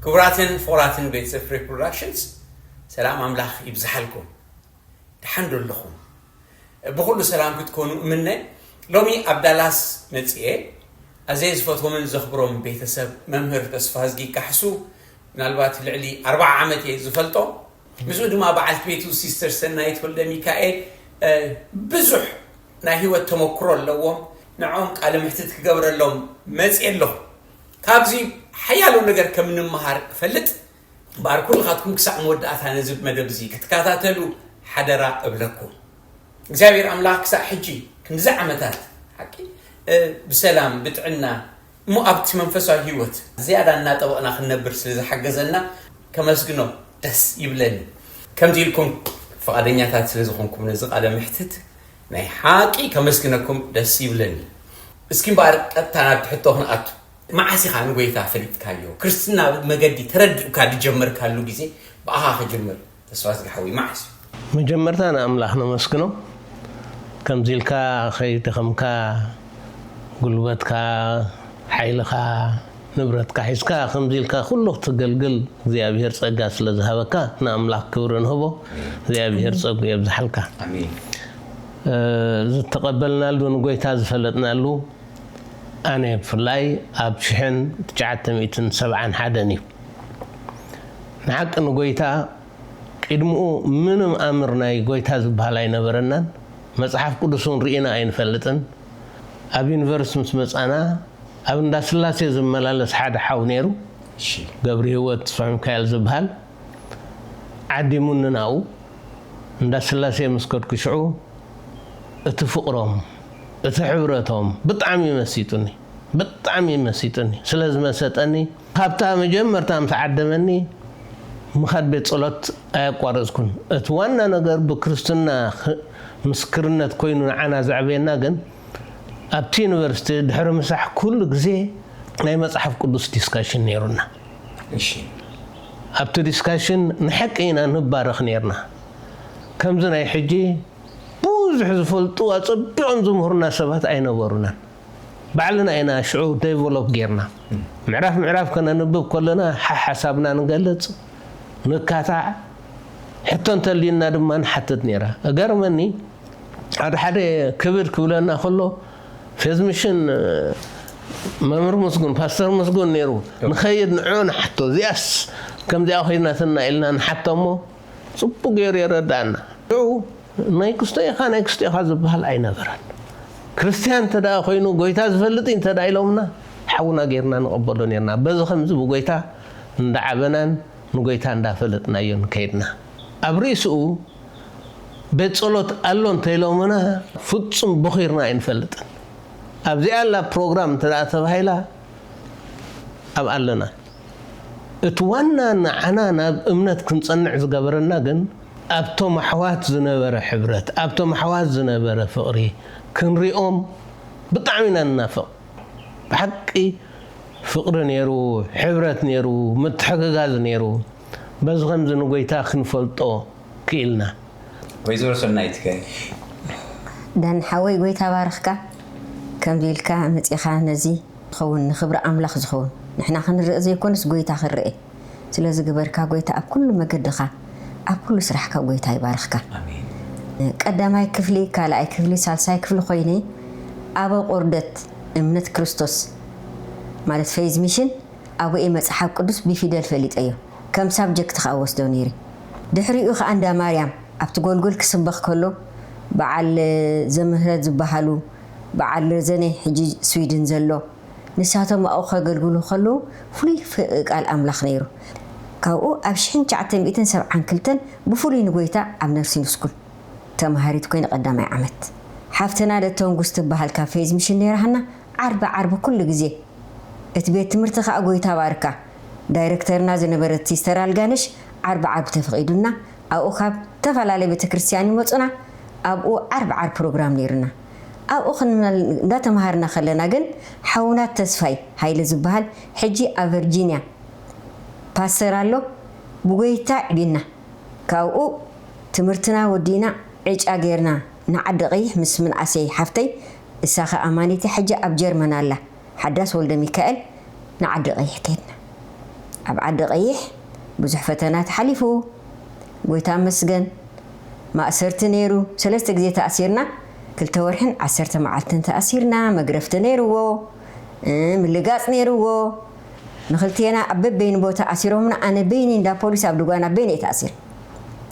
ክቡራትን ፍቑራትን ቤተሰብ ፍሬ ፕሮዳክሽንስ፣ ሰላም ኣምላኽ ይብዝሓልኩም። ደሓን ዶ ኣለኹም? ብኹሉ ሰላም ክትኮኑ እምነ። ሎሚ ኣብ ዳላስ መጽኤ ኣዘየ ዝፈትዎምን ዘኽብሮም ቤተሰብ መምህር ተስፋዝጊ ካሕሱ፣ ምናልባት ልዕሊ ኣርባዓ ዓመት እየ ዝፈልጦ። ምስኡ ድማ በዓልቲ ቤቱ ሲስተር ሰናይት ወልደ ሚካኤል፣ እ፣ ብዙሕ ናይ ህይወት ተመክሮ ኣለዎም። ንዕኦም ቃለ ምሕትት ክገብረሎም መጽኤ ኣለኹ። ካብዚ ሓያሎ ነገር ከም ንምሃር እፈልጥ። እምበኣር ኩልኻትኩም ክሳዕ መወዳእታ ነዚ መደብ እዚ ክትከታተሉ ሓደራ እብለኩም። እግዚኣብሔር ኣምላኽ ክሳዕ ሕጂ ክንዚ ዓመታት ሓቂ፣ እ፣ ብሰላም ብጥዕና እሞ ኣብቲ መንፈሳዊ ህይወት ዝያዳ እናጠበቕና ክንነብር ስለ ዝሓገዘና ከመስግኖ ደስ ይብለኒ። ከምዚ ኢልኩም ፍቓደኛታት ስለ ዝኾንኩም ነዚ ቃለ ምሕትት ናይ ሓቂ ከመስግነኩም ደስ ይብለኒ። እስኪ እምበኣር ቀጥታ ናብ ትሕቶ ክንኣቱ። መዓስ ኢኻ ንጎይታ ፈሊጥካዮ? ክርስትና መገዲ ተረዲኡካ ዝጀመርካሉ ግዜ ብኣኻ ክጅምር። ተስፋ ዝግሓዊ መዓስ እዩ? መጀመርታ ንኣምላኽ ነመስግኖ። ከምዚ ኢልካ ከይደኸምካ ጉልበትካ፣ ሓይልኻ፣ ንብረትካ ሒዝካ ከምዚ ኢልካ ኩሉ ክትገልግል እግዚኣብሔር ጸጋ ስለ ዝሃበካ ንኣምላኽ ክብሪ ንህቦ። እግዚኣብሔር ጸጉ የብዝሓልካ። ኣሜን። እ፣ ዝተቐበልናሉ ንጎይታ ዝፈለጥናሉ ኣነ ብፍላይ ኣብ ሽሕን ትሽዓተ ሚእትን ሰብዓን ሓደን እዩ። ንሓቂ ንጎይታ ቅድምኡ ምንም ኣምር ናይ ጎይታ ዝበሃል ኣይነበረናን። መጽሓፍ ቅዱስ እውን ርኢና ኣይንፈልጥን። ኣብ ዩኒቨርሲቲ ምስ መጻና ኣብ እንዳ ስላሴ ዝመላለስ ሓደ ሓው ነይሩ። እሺ። ገብሪ ህይወት ተስፋ ሚካኤል ዝበሃል ዓዲሙኒ ናኡ። እንዳ ስላሴ ምስ ከድኩ ሽዑ እቲ ፍቕሮም፣ እቲ ሕብረቶም ብጣዕሚ መሲጡኒ። ብጣዕሚ መሲጡኒ። ስለ ዝመሰጠኒ ካብታ መጀመርታ ምስ ዓደመኒ ምኻድ ቤት ጸሎት ኣያቋረጽኩን። እቲ ዋና ነገር ብክርስትና ኽ-፣ ምስክርነት ኮይኑ ንዓና ዘዕበየና ግን ኣብቲ ዩኒቨርሲቲ ድሕሪ ምሳሕ ኩሉ ግዜ ናይ መጽሓፍ ቅዱስ ዲስካሽን ነይሩና። እሺ። ኣብቲ ዲስካሽን ንሓቂ ኢና ንባረኽ ነይርና። ከምዚ ናይ ሕጂ ብዙሕ ዝፈልጡ ኣጸቢቖም ዝምህሩና ሰባት ኣይነበሩናን። ባዕልና ኢና ሽዑ ዴቨሎፕ ጌርና። ምዕራፍ ምዕራፍ ከነንብብ ከለና ሓሓሳብና ንገልጽ፣ ንካታዕ፣ ሕቶ እንተልዩና ድማ ንሓትት ነይራ። እገርመኒ፣ ሓደ ሓደ ክብድ ክብለና ከሎ፣ ፌዝ ሚሽን፣ መምህር መስጉን፣ ፓስተር መስጉን ነይሩ። ንኸይድ ንዕኡ ንሓቶ፣ እዚኣስ ከምዚኣ ኮይናትና ኢልና ንሓቶ እሞ፣ ጽቡቅ ገይሩ የረዳእና። ሽዑ ናይ ክስቶ ኢኻ፣ ናይ ክስቶ ኢኻ ዝበሃል ኣይነበረን። ክርስትያን እንተ ደኣ ኮይኑ፣ ጎይታ ዝፈልጥ እዩ እንተ ደኣ ኢሎምና፣ ሓውና ገይርና ንቐበሎ ነይርና። በዚ ከምዚ ብጎይታ እንዳዓበናን ንጎይታ እንዳፈለጥናዮን ከይድና። ኣብ ርእስኡ ቤት ጸሎት ኣሎ እንተ ኢሎምና፣ ፍጹም ቦኺርና ኣይንፈልጥን። ኣብዚኣ ኣላ ፕሮግራም እንተ ደኣ ተባሂላ፣ ኣብ ኣለና። እቲ ዋና ንዓና ናብ እምነት ክንጸንዕ ዝገበረና ግን ኣብቶም ኣሕዋት ዝነበረ ሕብረት፣ ኣብቶም ኣሕዋት ዝነበረ ፍቕሪ ክንሪኦም ብጣዕሚ ኢና ንናፍቕ። ብሓቂ ፍቕሪ ነይሩ፣ ሕብረት ነይሩ፣ ምትሕግጋዝ ነይሩ። በዚ ከምዚ ንጎይታ ክንፈልጦ ክኢልና። ወይዘሮ ሰናይት ከ? ዳን ሓወይ፣ ጎይታ ባርኽካ። ከምዚ ኢልካ መጺኻ ነዚ ዝኸውን ንኽብሪ ኣምላኽ ዝኸውን ንሕና ክንርእ ዘይኮነስ ጎይታ ክርኤ ስለ ዝገበርካ፣ ጎይታ ኣብ ኩሉ መገድኻ፣ ኣብ ኩሉ ስራሕካ ጎይታ ይባርኽካ። ኣሜን። ቀዳማይ ክፍሊ፣ ካልኣይ ክፍሊ፣ ሳልሳይ ክፍሊ ኮይነ ኣብ ኣቆርደት እምነት ክርስቶስ ማለት ፌዝ ሚሽን ኣብኡ እየ መጽሓፍ ቅዱስ ብፊደል ፈሊጠዮ። ከም ሳብጀክት ከኣ ወስዶ ነይረ። ድሕሪኡ ከኣ እንዳ ማርያም ኣብቲ ጎልጎል ክስበኽ ከሎ በዓል ዘምህረት ዝበሃሉ በዓል ረዘነ ሕጂ ስዊድን ዘሎ ንሳቶም ኣብኡ ከገልግሉ ከለዉ ፍሉይ ፍ-፣ ቃል ኣምላኽ ነይሩ። ካብኡ ኣብ ሽሕን ትሽዓተ ሚእትን ሰብዓን ክልተን ብፍሉይ ንጎይታ ኣብ ነርሲንግ ስኩል ተምሃሪት ኮይነ ቀዳማይ ዓመት። ሓፍትና ደተንጉስ ትበሃል ካብ ፌዝ ሚሽን ነይራ ሃና ዓርቢ ዓርቢ ኩሉ ግዜ እቲ ቤት ትምህርቲ ከኣ ጎይታ ባርካ ዳይረክተርና ዝነበረት ሲስተር ኣልጋነሽ ዓርቢ ዓርቢ ተፈቒዱልና ኣብኡ ካብ ዝተፈላለየ ቤተ ክርስቲያን ይመጹና ኣብኡ ዓርቢ ዓርቢ ፕሮግራም ነይሩና። ኣብኡ ክንመል-፣ እንዳተምሃርና ከለና ግን ሓውና ተስፋይ ሃይለ ዝበሃል ሕጂ ኣብ ቨርጂንያ ፓስተር ኣሎ ብጎይታ ዕቢና። ካብኡ ትምህርትና ወዲእና ዕጫ ጌርና ንዓዲ ቀይሕ ምስ ምንኣሰይ ሓፍተይ እሳ ኸኣ ኣማኒቲ ሕጂ ኣብ ጀርመን ኣላ ሓዳስ ወልደ ሚካኤል ንዓዲ ቀይሕ ከድና። ኣብ ዓዲ ቀይሕ ብዙሕ ፈተና ተሓሊፉ፣ ጎይታ መስገን። ማእሰርቲ ነይሩ፣ ሰለስተ ግዜ ተኣሲርና፣ ክልተ ወርሕን ዓሰርተ መዓልትን ተኣሲርና። መግረፍቲ ነይርዎ፣ እ፣ ምልጋጽ ነይርዎ። ንክልቴና ኣብ በበይኑ ቦታ ኣሲሮምና። ኣነ በይኒ እንዳ ፖሊስ ኣብ ድጓና በይኒ እየ ተኣሲር።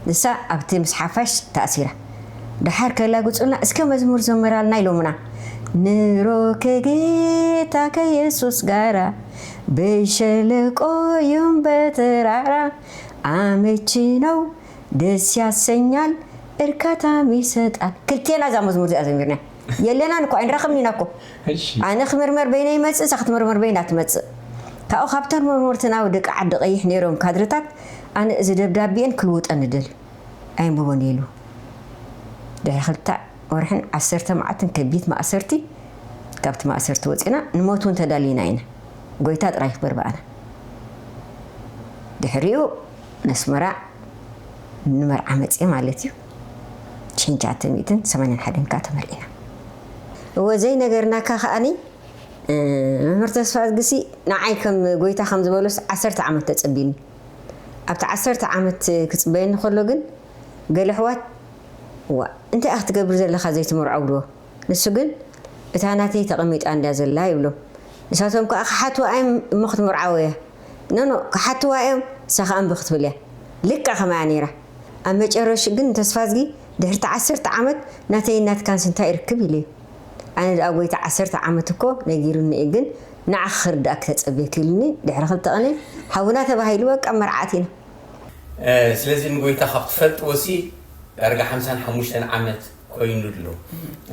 ንሳ ኣብቲ ምስ ሓፋሽ ተኣሲራ። ደሓር ከላግጹልና፣ እስከ መዝሙር ዘምራልና ኢሎምና። ንሮ ከጌታ ከየሱስ ጋራ በሸለቆ ይሁን በተራራ አመቺ ነው ደስ ያሰኛል እርካታም ይሰጣል። ክልቴና እዛ መዝሙር እዚኣ ዘሚርና። የለናን እኮ፣ ኣይንራኸብን ኢና እኮ። ኣነ ክምርመር በይነ ይመጽእ፣ እዛ ክትምርመር በይና ትመጽእ። ካብኡ ካብተን መርመርቲ ናብ ደቂ ዓዲ ቀይሕ ነይሮም ካድርታት፣ ኣነ እዚ ደብዳቤን ክልውጠን ንደልዩ። ኣይንብቦን ኢሉ። ድሕሪ ክልተ ወርሕን ዓሰርተ መዓልትን ከቢድ ማእሰርቲ፣ ካብቲ ማእሰርቲ ወጺና ንሞት እውን ተዳሊና ኢና። ጎይታ ጥራይ ይኽበር ብኣና። ድሕሪኡ ነስመራ ንመርዓ መጽየ ማለት እዩ። ሽሕን ትሽዓተ ሚእትን ሰማንያን ሓደን ከኣ ተመርዒና። እወ ዘይነገርናካ ከኣኒ፣ እ፣ መምህር ተስፋ ግሲ ንዓይ ከም ጎይታ ከም ዝበሎስ ዓሰርተ ዓመት ተጸቢኒ። ኣብቲ ዓሰርተ ዓመት ክጽበየኒ ከሎ ግን ገለ ኣሕዋት፣ "ዋ፣ እንታይ ኢኻ ክትገብር ዘለኻ ዘይትመርዖ?" ብልዎ። ንሱ ግን፣ "እታ ናተይ ተቐሚጣ እንድያ ዘላ" ይብሎም። ንሳቶም ከኣ፣ "ክሓትዋ እዮም እሞ ክትምርዓው እያ?" "ኖ፣ ኖ፣ ክሓትዋ እዮም፣ ንሳ ከኣ እምቢ ክትብል እያ." ልክዕ ከማያ ነይራ። ኣብ መጨረሽ ግን ንተስፋዝጊ፣ "ድሕሪ እቲ ዓሰርተ ዓመት ናተይን ናትካንስ እንታይ ርክብ?" ኢለዮ። ኣነ ደኣ ጎይታ ዓሰርተ ዓመት እኮ ነጊሩኒ እዩ፣ ግን ንዓኺ ክርድኣኪ ተጸብየኪ ኢሉኒ። ድሕሪ ክልተ ቅነ ሓውና ተባሂሉ፣ በቃ መርዓት ኢና። እ፣ ስለዚ ንጎይታ ካብ ትፈልጥዎ ሲ ዳርጋ ሓምሳን ሓሙሽተን ዓመት ኮይኑ ኣሎ።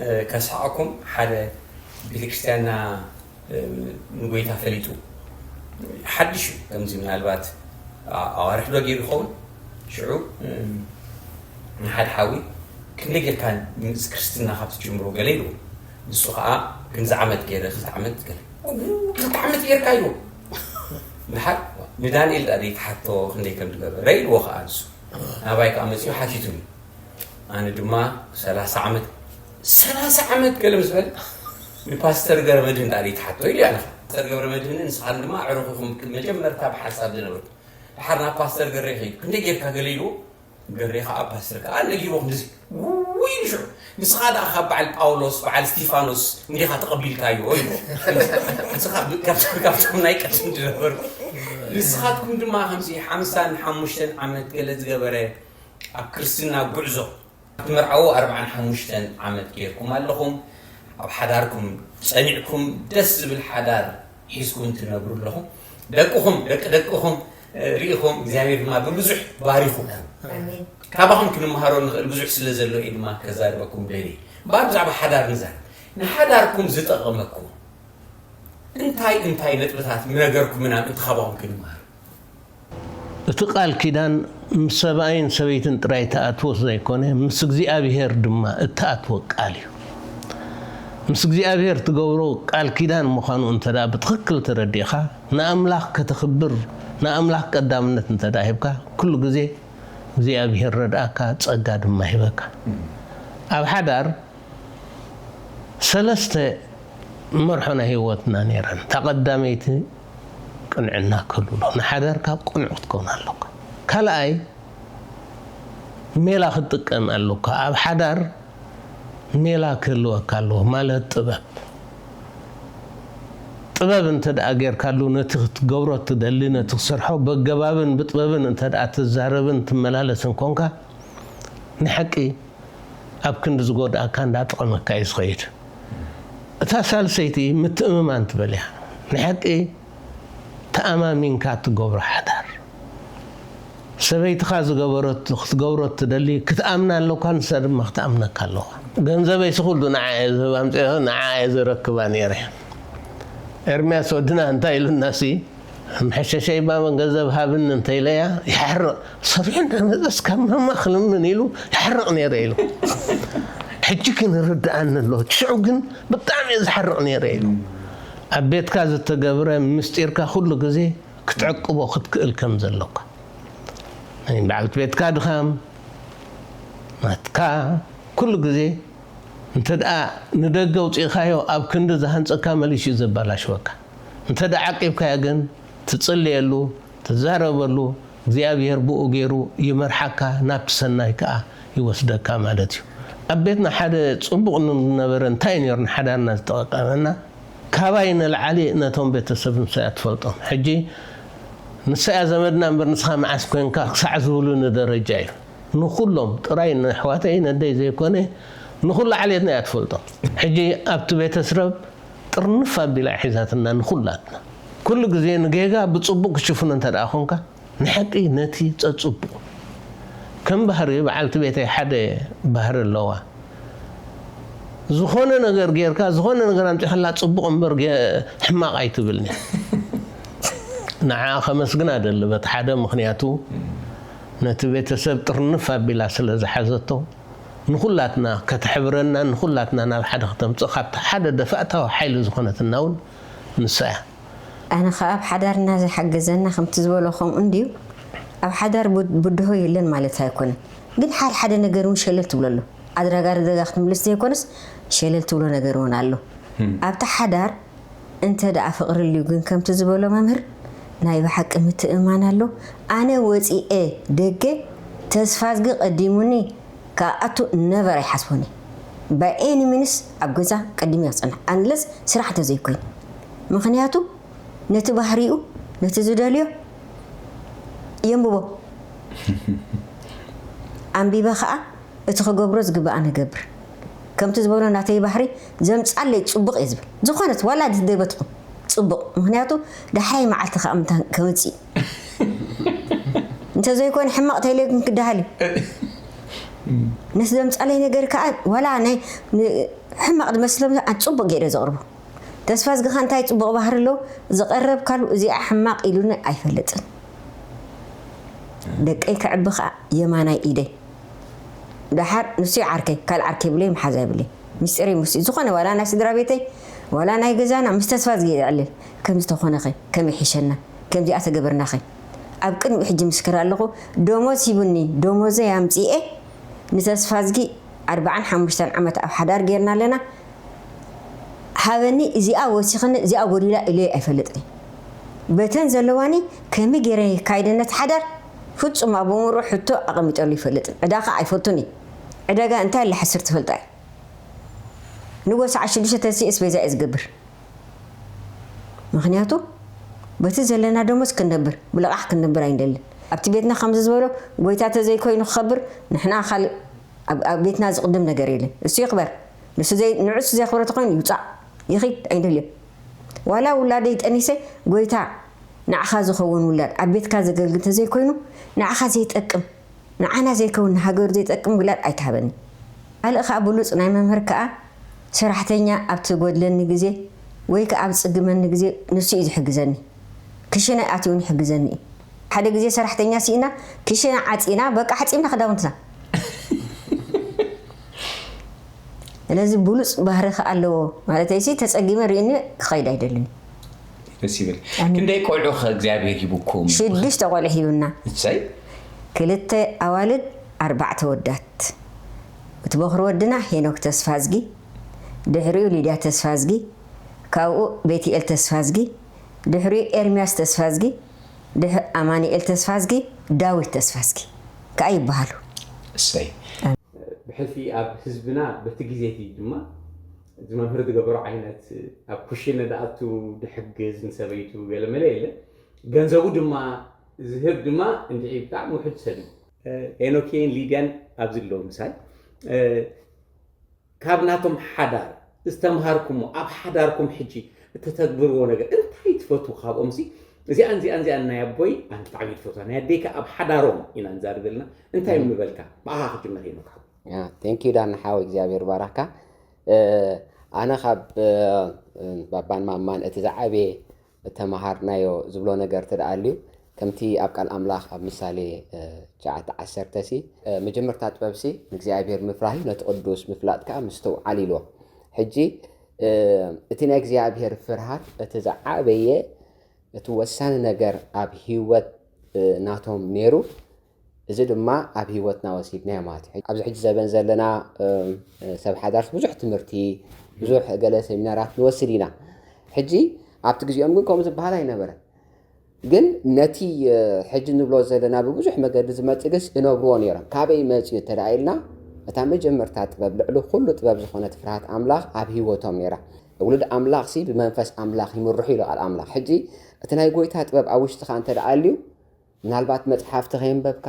እ፣ ከስሕቐኩም ሓደ ቤተክርስትያንና፣ እ፣ ንጎይታ ፈሊጡ ሓድሽ እዩ። ከምዚ ምናልባት ኣ-፣ ኣዋርሕ ዶ ገይሩ ይኸውን? ሽዑ፣ እ፣ ንሓደ ሓዊ፣ "ክንደይ ጌርካ ምስ ክርስትና ካብ ትጅምሮ?" ገለ ኢልዎ። ንሱ ኸዓ፣ "ክንዚ ዓመት ገይረ፣ ክንዚ ዓመት ገለ." "ኡ፣ ክልተ ዓመት ጌርካ?" ኢልዎ። ድሓር ንዳንኤል ደኣ ዘይትሓቶ ክንደይ ከም ዝገበረ ኢልዎ ኸዓ ንሱ። ናባይ ከኣ መጺኡ ሓቲቱኒ። ኣነ ድማ ሰላሳ ዓመት፣ ሰላሳ ዓመት ገለ ምስ በለ፣ "ንፓስተር ገብረመድህን ደኣ ዘይትሓቶ?" ኢሉ ኣነ። ፓስተር ገብረመድህንን ንስኻን ድማ ኣዕሩኽኹም መጀመርታ ብሓንሳብ ዝነበርኩም። ድሓር ናብ ፓስተር ገሬ ከይዱ፣ "ክንደይ ጌርካ?" ገለ ኢልዎ። ገሬ ኸዓ፣ ፓስተር ከኣ ነጊርዎ ክንድዚ። ውይ ኢሉ ሽዑ። "ንስኻ ደኣ ካብ በዓል ጳውሎስ፣ በዓል እስቲፋኖስ እንዲኻ ተቐቢልካዮ?" ኢልዎ። ንስኻ ብ-፣ ካብቶም፣ ካብቶም ናይ ቀደም ዝነበሩ። ንስኻትኩም ድማ ከምዚ ሓምሳን ሓሙሽተን ዓመት ገለ ዝገበረ ኣብ ክርስትና ጉዕዞ፣ ክትምርዓዉ ኣርብዓን ሓሙሽተን ዓመት ጌርኩም ኣለኹም። ኣብ ሓዳርኩም ጸኒዕኩም፣ ደስ ዝብል ሓዳር ሒዝኩም ትነብሩ ኣለኹም። ደቅኹም፣ ደቂ ደቅኹም፣ እ፣ ርኢኹም፣ እግዚኣብሔር ድማ ብብዙሕ ባሪኹም። ኣሜን። ካባኹም ክንመሃሮ ንኽእል ብዙሕ ስለ ዘሎ እየ ድማ ከዛርበኩም ደልየ። እምበኣር ብዛዕባ ሓዳር ንዛረብ። ንሓዳርኩም ዝጠቐመኩም እንታይ እንታይ ነጥብታት ምነገርኩምና ምእንቲ ካባኹም ክንመሃር? እቲ ቃል ኪዳን ምስ ሰብኣይን ሰበይትን ጥራይ ትኣትዎ ዘይኮነ፣ ምስ እግዚኣብሄር ድማ እትኣትዎ ቃል እዩ። ምስ እግዚኣብሄር ትገብሮ ቃል ኪዳን ምዃኑ እንተ ደኣ ብትኽክል ተረዲእኻ፣ ንኣምላኽ ከተኽብር፣ ንኣምላኽ ቀዳምነት እንተ ደኣ ሂብካ፣ ኩሉ ግዜ እግዚኣብሄር ረድኣካ፣ ጸጋ ድማ ሂበካ። ኣብ ሓዳር ሰለስተ መርሖ ናይ ህይወትና ነይረን። እታ ቀዳመይቲ ቅንዕና ክህሉ ኣሎ። ንሓዳርካ ቅኑዕ ክትከውን ኣለካ። ካልኣይ ሜላ ክትጥቀም ኣለካ። ኣብ ሓዳር ሜላ ክህልወካ ኣለዎ፣ ማለት ጥበብ። ጥበብ እንተ ደኣ ጌርካሉ፣ ነቲ ክትገብሮ እትደሊ፣ ነቲ ክትሰርሖ ብኣገባብን ብጥበብን እንተ ደኣ ትዛረብን ትመላለስን ኮንካ፣ ንሓቂ ኣብ ክንዲ ዝጎድኣካ እንዳጠቐመካ እዩ ዝኸይድ። እታ ሳልሰይቲ ምትእምማን ትበል እያ። ንሓቂ ተኣማሚንካ ትገብሮ ሓዳር። ሰበይትኻ ዝገበረቱ፣ ክትገብሮ እትደሊ ክትኣምና ኣለኳ፣ ንሳ ድማ ክትኣምነካ ኣለዋ። ገንዘበይሲ ኩሉ ንዓ እየ ዝህባ ኣምፅኦ፣ ንዓ እየ ዘረክባ ነይረ። ኤርምያስ ወድና እንታይ ኢሉናሲ፣ "መሐሸሸይ ባመን ገንዘብ ሃብኒ" እንተኢለያ፣ ይሓርቕ። ሰሪሑ እንዳመጸስ ካብ ማማ ክልምን ኢሉ ይሓርቕ ነይረ ኢሉ። ሕጂ ግን ይርድኣኒ ኣሎ። ሽዑ ግን ብጣዕሚ እየ ዝሓርቕ ነይረ ኢሉ። ኣብ ቤትካ ዝተገብረ ምስጢርካ ኩሉ ግዜ ክትዕቅቦ ክትክእል ከም ዘሎካ። ናይ በዓልቲ ቤትካ ድኻም፣ ናትካ ኩሉ ግዜ እንተ ደኣ ንደገ ኣውጺእካዮ፣ ኣብ ክንዲ ዝሃንጸካ መሊሱ እዩ ዘባላሽወካ። እንተ ደኣ ዓቂብካዮ ግን፣ ትጽልየሉ፣ ትዛረበሉ እግዚኣብሔር ብኡ ገይሩ ይመርሓካ፣ ናብቲ ሰናይ ከኣ ይወስደካ ማለት እዩ። ኣብ ቤትና ሓደ ጽቡቕ ንነበረ እንታይ ነይሩ ንሓዳርና ዝጠቐመና? ካባይ ንላዕሊ ነቶም ቤተሰብ ንሳ እያ ትፈልጦም። ሕጂ ንሳ እያ ዘመድና እምበር ንስኻ መዓስ ኮንካ ክሳዕ ዝብሉኒ ደረጃ እዩ። ንኹሎም ጥራይ ንኣሕዋተይ ነደይ ዘይኮነ ንኹሉ ዓሌትና እያ ትፈልጦም። ሕጂ ኣብቲ ቤተስረብ ጥርንፍ ኣቢላ ሒዛትና ንኹላትና። ኩሉ ግዜ ንጌጋ ብጽቡቕ ክሽፍኖ እንተ ደኣ ኾንካ ንሓቂ ነቲ ጸጽቡቕ ከም ባህሪ በዓልቲ ቤተይ ሓደ ባህሪ ኣለዋ። ዝኾነ ነገር ጌርካ ዝኾነ ነገር ኣምጺኻላ ጽቡቕ እምበር ጌ- ሕማቕ ኣይትብልኒ። ንዓ ከመስግና ደሊ በቲ ሓደ ምኽንያቱ ነቲ ቤተሰብ ጥርንፍ ኣቢላ ስለ ዝሓዘቶ ንኹላትና ከተሕብረና ንኹላትና ናብ ሓደ ከተምጽእ ካብቲ ሓደ ደፋእታዊ ሓይሊ ዝኾነትና እውን ንሳ እያ። ኣነ ኸኣ ኣብ ሓዳርና ዝሓገዘና ከምቲ ዝበሎ ከምኡ እንድዩ። ኣብ ሓዳር ቡ- ብድሆ የለን ማለት ኣይኮነን፣ ግን ሓደ ሓደ ነገር እውን ሸለል ትብሎ ኣሎ። ኣድራጋ ርደጋ ክትምልስ ዘይኮነስ ሸለል ትብሎ ነገር እውን ኣሎ። ኣብቲ ሓዳር እንተ ደኣ ፍቕሪ ኣልዩ ግን ከምቲ ዝበሎ መምህር ናይ ብሓቂ ምትእምማን ኣሎ። ኣነ ወፂኤ ደገ ተስፋዝጊ ቀዲሙኒ ክኣቱ ነቨር ኣይሓስቦን እየ። ባይ ኤኒ ሚንስ ኣብ ገዛ ቀዲሙ እየ ክፀንሕ ኣንለስ ስራሕ እንተዘይኮይኑ። ምኽንያቱ ነቲ ባህሪኡ ነቲ ዝደልዮ የንብቦ ኣንቢበ ከዓ እቲ ክገብሮ ዝግባኣኒ እገብር። ከምቲ ዝበሎ ናተይ ባህሪ ዘምፃለይ ፅቡቕ እየ ዝብል። ዝኾነት ዋላ ደይበትኹም ፅቡቕ። ምኽንያቱ ዳሕራይ መዓልቲ ከዓ ምታ ከምፅእ እዩ። እንተዘይኮነ ሕማቕ ተይለ ግን ክደሃል እዩ። ነቲ ዘምፃለይ ነገር ከዓ ዋላ ናይ ን- ሕማቕ ዝመስሎም ኣ- ፅቡቕ ገይረ ዘቕርቦ። ተስፋ ዝግኻ እንታይ ፅቡቕ ባህሪ ኣለዎ? ዝቐረብካሉ እዚኣ ሕማቕ ኢሉኒ ኣይፈልጥን። ደቀይ ክዕቢ ከዓ የማናይ ኢደይ። ደሓር ንሱ ዓርከይ ካልእ ዓርከይ ብለይ መሓዛ ይብለይ። ምስጢረይ ምስ ዝኾነ ዋላ ናይ ስድራ ቤተይ ዋላ ናይ ገዛና ምስ ተስፋ ዝግየ ይዕልል። ከም ዝተኾነኸ ከም ይሕሸና ከምዚኣ ተገበርናኸ ኣብ ቅድሚ ሕጂ ምስክር ኣለኹ። ደሞዝ ሂቡኒ ደሞዘይ ኣምፅኤ ንተስፋ ዝጊ ኣርባዓን ሓሙሽተን ዓመት ኣብ ሓዳር ጌርና ኣለና። ሃበኒ እዚኣ ወሲኽኒ እዚኣ ጎዲላ ኢለዮ ኣይፈልጥን። በተን ዘለዋኒ ከመይ ገይረ የካይደ ነቲ ሓዳር ፍጹም ኣብ ኣእምሮ ሕቶ ኣቐሚጠሉ ይፈልጥን። ዕዳ ኸኣ ኣይፈቱን እየ። ዕዳጋ እንታይ ኣለ ሓስር ትፈልጣ እየ። ንጎ ሰዓት ሽዱሽተ ተሲኤ ስቤዛ እየ ዝገብር። ምኽንያቱ በቲ ዘለና ደሞዝ ክንነብር ብልቓሕ ክንነብር ኣይንደልን። ኣብቲ ቤትና ከምዚ ዝበሎ ጎይታ ተዘይኮይኑ ክኸብር ንሕና ካልእ ኣብ ኣብ ቤትና ዝቕድም ነገር የለን። እሱ ይኽበር። ንሱ ዘይ ንዑ እሱ ዘየኽብሮ ተኾይኑ ይውጻእ ይኺድ ኣይንደልዮ። ዋላ ውላደይ ጠኒሰ ጎይታ ንዓኻ ዝኸውን ውላድ ኣብ ቤትካ ዘገልግል ተዘይኮይኑ ንዓኻ ዘይጠቅም ንዓና ዘይከውን ንሃገሩ ዘይጠቅም ውላድ ኣይትሃበኒ። ካልእ ከኣ ብሉጽ ናይ መምህር ከኣ ሰራሕተኛ ኣብ ትጎድለኒ ግዜ ወይ ከኣ ኣብ ዝጽግመኒ ግዜ ንሱ እዩ ዝሕግዘኒ። ክሽነ ኣትዩን ይሕግዘኒ እዩ። ሓደ ግዜ ሰራሕተኛ ስኢና ክሽነ ዓጺና በቃ ሓጺብና ክዳውንትና። ስለዚ ብሉጽ ባህሪ ከኣ ኣለዎ ማለተይሲ ተጸጊመ ርእኒ ክኸይድ ኣይደልን። ደስ ይብል። ኣሜን። ክንደይ ቆልዑ ከ እግዚኣብሔር ሂቡኩም? ሽዱሽተ ቆልዑ ሂቡና። እሰይ። ክልተ ኣዋልድ ኣርባዕተ ወዳት። እቲ በኹሪ ወድና ሄኖክ ተስፋዝጊ፣ ድሕሪኡ ሊድያ ተስፋዝጊ፣ ካብኡ ቤትኤል ተስፋዝጊ፣ ድሕሪኡ ኤርምያስ ተስፋዝጊ፣ ድሕ ኣማኑኤል ተስፋዝጊ፣ ዳዊት ተስፋዝጊ ከኣ ይበሃሉ። እሰይ። ብሕልፊ ኣብ ህዝብና በቲ ግዜ እቲ ድማ እዚ መምህር ዝገበሮ ዓይነት ኣብ ኩሽነ ዝኣቱ ዝሕግዝ ንሰበይቱ ገለመለ የለ ገንዘቡ ድማ ዝህብ ድማ እንድዒ ብጣዕሚ ውሕድ ሰብ እዩ። ሄኖኬን ሊድያን ኣብዚ ኣለዉ ምሳይ ካብ ናቶም ሓዳር ዝተምሃርኩሞ ኣብ ሓዳርኩም ሕጂ እተተግብርዎ ነገር እንታይ ትፈትዉ ካብኦም ሲ እዚኣን እዚኣን እዚኣን ናይ ኣቦይ ኣነ ብጣዕሚ እየ ዝፈትዋ ናይ ኣደይ ከ ኣብ ሓዳሮም ኢና ንዛረብ ዘለና እንታይ ምበልካ ብኣኻ ክጅመር ሄኖክ ሓወይ ቴንኪዩ ዳና ሓወይ እግዚኣብሔር ባራካ ኣነ ካብ ባባን ማማን እቲ ዝዓበየ እተምሃርናዮ ዝብሎ ነገር እንተ ደኣ ኣልዩ ከምቲ ኣብ ቃል ኣምላኽ ኣብ ምሳሌ ትሽዓተ ዓሰርተ ሲ መጀመርታ ጥበብሲ ንእግዚኣብሔር ምፍራህ እዩ ነቲ ቅዱስ ምፍላጥ ከኣ ምስትውዓል ኢልዎ ሕጂ እቲ ናይ እግዚኣብሔር ፍርሃት እቲ ዝዓበየ እቲ ወሳኒ ነገር ኣብ ህይወት ናቶም ነይሩ እዚ ድማ ኣብ ህይወትና ወሲድናዮ ማለት እዩ። ኣብዚ ሕጂ ዘበን ዘለና ሰብ ሓዳርስ ብዙሕ ትምህርቲ፣ ብዙሕ ገለ ሰሚናራት ንወስድ ኢና። ሕጂ ኣብቲ ግዜኦም ግን ከምኡ ዝበሃል ኣይነበረን። ግን ነቲ ሕጂ ንብሎ ዘለና ብብዙሕ መገዲ ዝመፅእ ግስ እነብርዎ ነይሮም። ካበይ መፅኡ እንተ ኢልና፣ እታ መጀመርታ ጥበብ፣ ልዕሊ ኩሉ ጥበብ ዝኾነት ፍርሃት ኣምላኽ ኣብ ህይወቶም ነይራ። ውሉድ ኣምላኽ ሲ ብመንፈስ ኣምላኽ ይምርሑ ኢሉ ቃል ኣምላኽ። ሕጂ እቲ ናይ ጎይታ ጥበብ ኣብ ውሽጥኻ እንተ ደኣ ኣልዩ፣ ምናልባት መጽሓፍቲ ከየንበብካ፣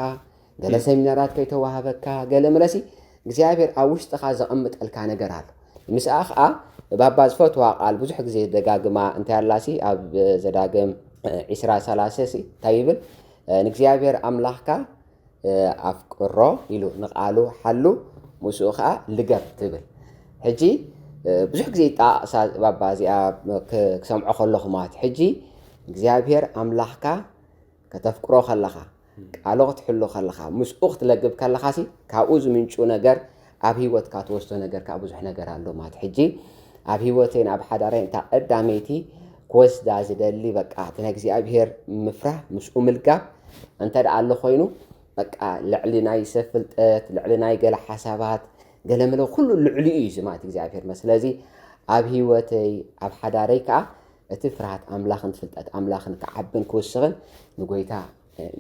ገለ ሰሚናራት ከይተዋህበካ፣ ገለ መለሲ እግዚኣብሔር ኣብ ውሽጥኻ ዘቐምጠልካ ነገር ኣሎ። ምስኣ ኸዓ ባባ ዝፈትዋ ቃል ብዙሕ ግዜ ደጋግማ እንታይ ኣላሲ ኣብ ዘዳግም ዒስራ ሰላሳ ሲ እንታይ ይብል? ንእግዚኣብሔር ኣምላኽካ ኣፍቅሮ ኢሉ ንቃሉ ሓሉ ምስኡ ኸዓ ልገብ ትብል። ሕጂ ብዙሕ ግዜ ይጠቃቕሳ ባባ እዚኣ ክሰምዖ ከለኹ ማለት ሕጂ እግዚኣብሔር ኣምላኽካ ከተፍቅሮ ከለኻ፣ ቃሉ ክትሕሉ ከለኻ፣ ምስኡ ክትለግብ ከለኻሲ ካብኡ ዝምንጩ ነገር ኣብ ህይወትካ ትወስዶ ነገር ከዓ ብዙሕ ነገር ኣሎ ማለት። ሕጂ ኣብ ህይወተይን ኣብ ሓዳረይን እታ ቀዳመይቲ ክወስዳ ዝደሊ በቃ እቲ ናይ እግዚኣብሔር ምፍራህ ምስኡ ምልጋብ እንተ ደኣ ኣሎ ኮይኑ በቃ ልዕሊ ናይ ሰብ ፍልጠት ልዕሊ ናይ ገለ ሓሳባት ገለመለ ኩሉ ልዕሊኡ እዩ እዚ ማለት እግዚኣብሔር መ ስለዚ ኣብ ህይወተይ ኣብ ሓዳረይ ከዓ እቲ ፍርሃት ኣምላኽን ፍልጠት ኣምላኽን ክዓብን ክውስኽን ንጎይታ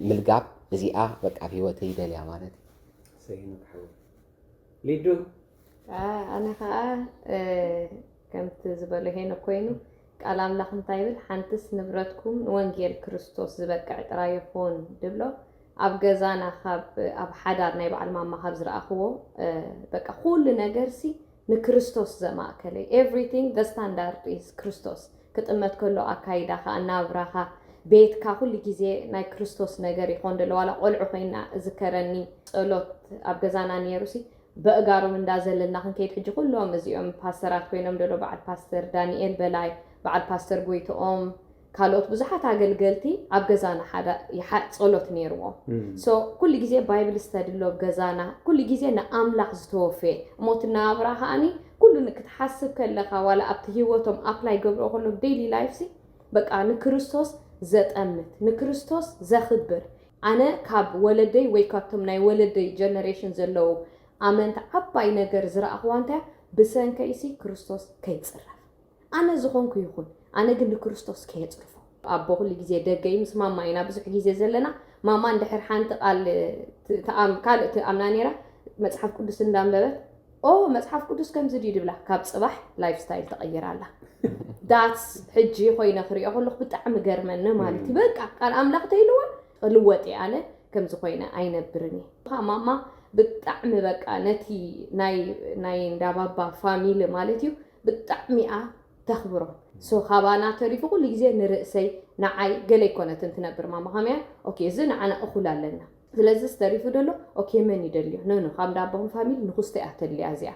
ምልጋብ እዚኣ በቃ ኣብ ህይወተይ ይደልያ ማለት እዩ። ሊዱ ኣነ ከዓ ከምቲ ዝበሎ ሄኖ ኮይኑ ቃል ኣምላኽ እንታይ ይብል ሓንትስ ንብረትኩም ንወንጌል ክርስቶስ ዝበቅዕ ጥራይ ይኹን ድብሎ ኣብ ገዛና ካብ ኣብ ሓዳር ናይ በዓል ማማ ካብ ዝረኣኽዎ በቃ ኩሉ ነገር ሲ ንክርስቶስ ዘማእከለ everything the standard is ክርስቶስ ክጥመት ከሎ ኣካይዳኻ ኣናብራኻ ቤትካ ኩሉ ግዜ ናይ ክርስቶስ ነገር ይኾን ደሎ ዋላ ቆልዑ ኮይና እዝከረኒ ጸሎት ኣብ ገዛና ነይሩ ሲ በእጋሮም እንዳዘለልና ክንከይድ ሕጂ ኩሎም እዚኦም ፓስተራት ኮይኖም ደሎ በዓል ፓስተር ዳንኤል በላይ በዓል ፓስተር ጎይትኦም ካልኦት ብዙሓት ኣገልገልቲ ኣብ ገዛና ሓደ ይሓ- ጸሎት ነይርዎም so ኩሉ ግዜ ባይብል ስተዲ ኣሎ ኣብ ገዛና ኩሉ ግዜ ንኣምላኽ ዝተወፈየ እሞ እቲ ናብራ ከኣኒ ኩሉ ክትሓስብ ከለኻ ዋላ ኣብቲ ህይወቶም ኣፕላይ ገብሮ ከሎ ዴይሊ ላይፍ ሲ በቃ ንክርስቶስ ዘጠምት ንክርስቶስ ዘኽብር ኣነ ካብ ወለደይ ወይ ካብቶም ናይ ወለደይ ጀነሬሽን ዘለዉ ኣመንቲ ዓባይ ነገር ዝረኣኽዋ እንታይ ብሰንከይሲ ክርስቶስ ከይፅረፍ ኣነ ዝኾንኩ ይኹን ኣነ ግን ንክርስቶስ ከየፅርፎ ኣቦ ኩሉ ግዜ ደገ እዩ ምስ ማማ ኢና ብዙሕ ግዜ ዘለና ማማ እንድሕር ሓንቲ ቃል ካልእ ትኣምና ነይራ መፅሓፍ ቅዱስ እንዳንበበት ኦ መፅሓፍ ቅዱስ ከምዚ ድዩ ድብላ ካብ ፅባሕ ላይፍ ስታይል ተቐይራ ኣላ that's ሕጂ ኮይነ ክሪኦ ከለኩ ብጣዕሚ ገርመኒ ማለት እዩ በቃ ቃል ኣምላኽ ተይልዋ ልወጥ እየ ኣነ ከምዚ ኮይነ ኣይነብርን እየ ማማ ብጣዕሚ በቃ ነቲ ናይ ናይ እንዳባባ ፋሚሊ ማለት እዩ ብጣዕሚ እያ ተኽብሮ so ካባና ተሪፉ ኩሉ ግዜ ንርእሰይ ንዓይ ገለ ይኮነትን ትነብር ማማ ከመያ ኦኬ እዚ ንዓና እኹል ኣለና ስለዚ ዝተሪፉ ደሎ ኦኬ መን ይደልዮ ነኑ ካብ እንዳቦኹም ፋሚሊ ንኹስተ እያ ተድልያ እዚኣ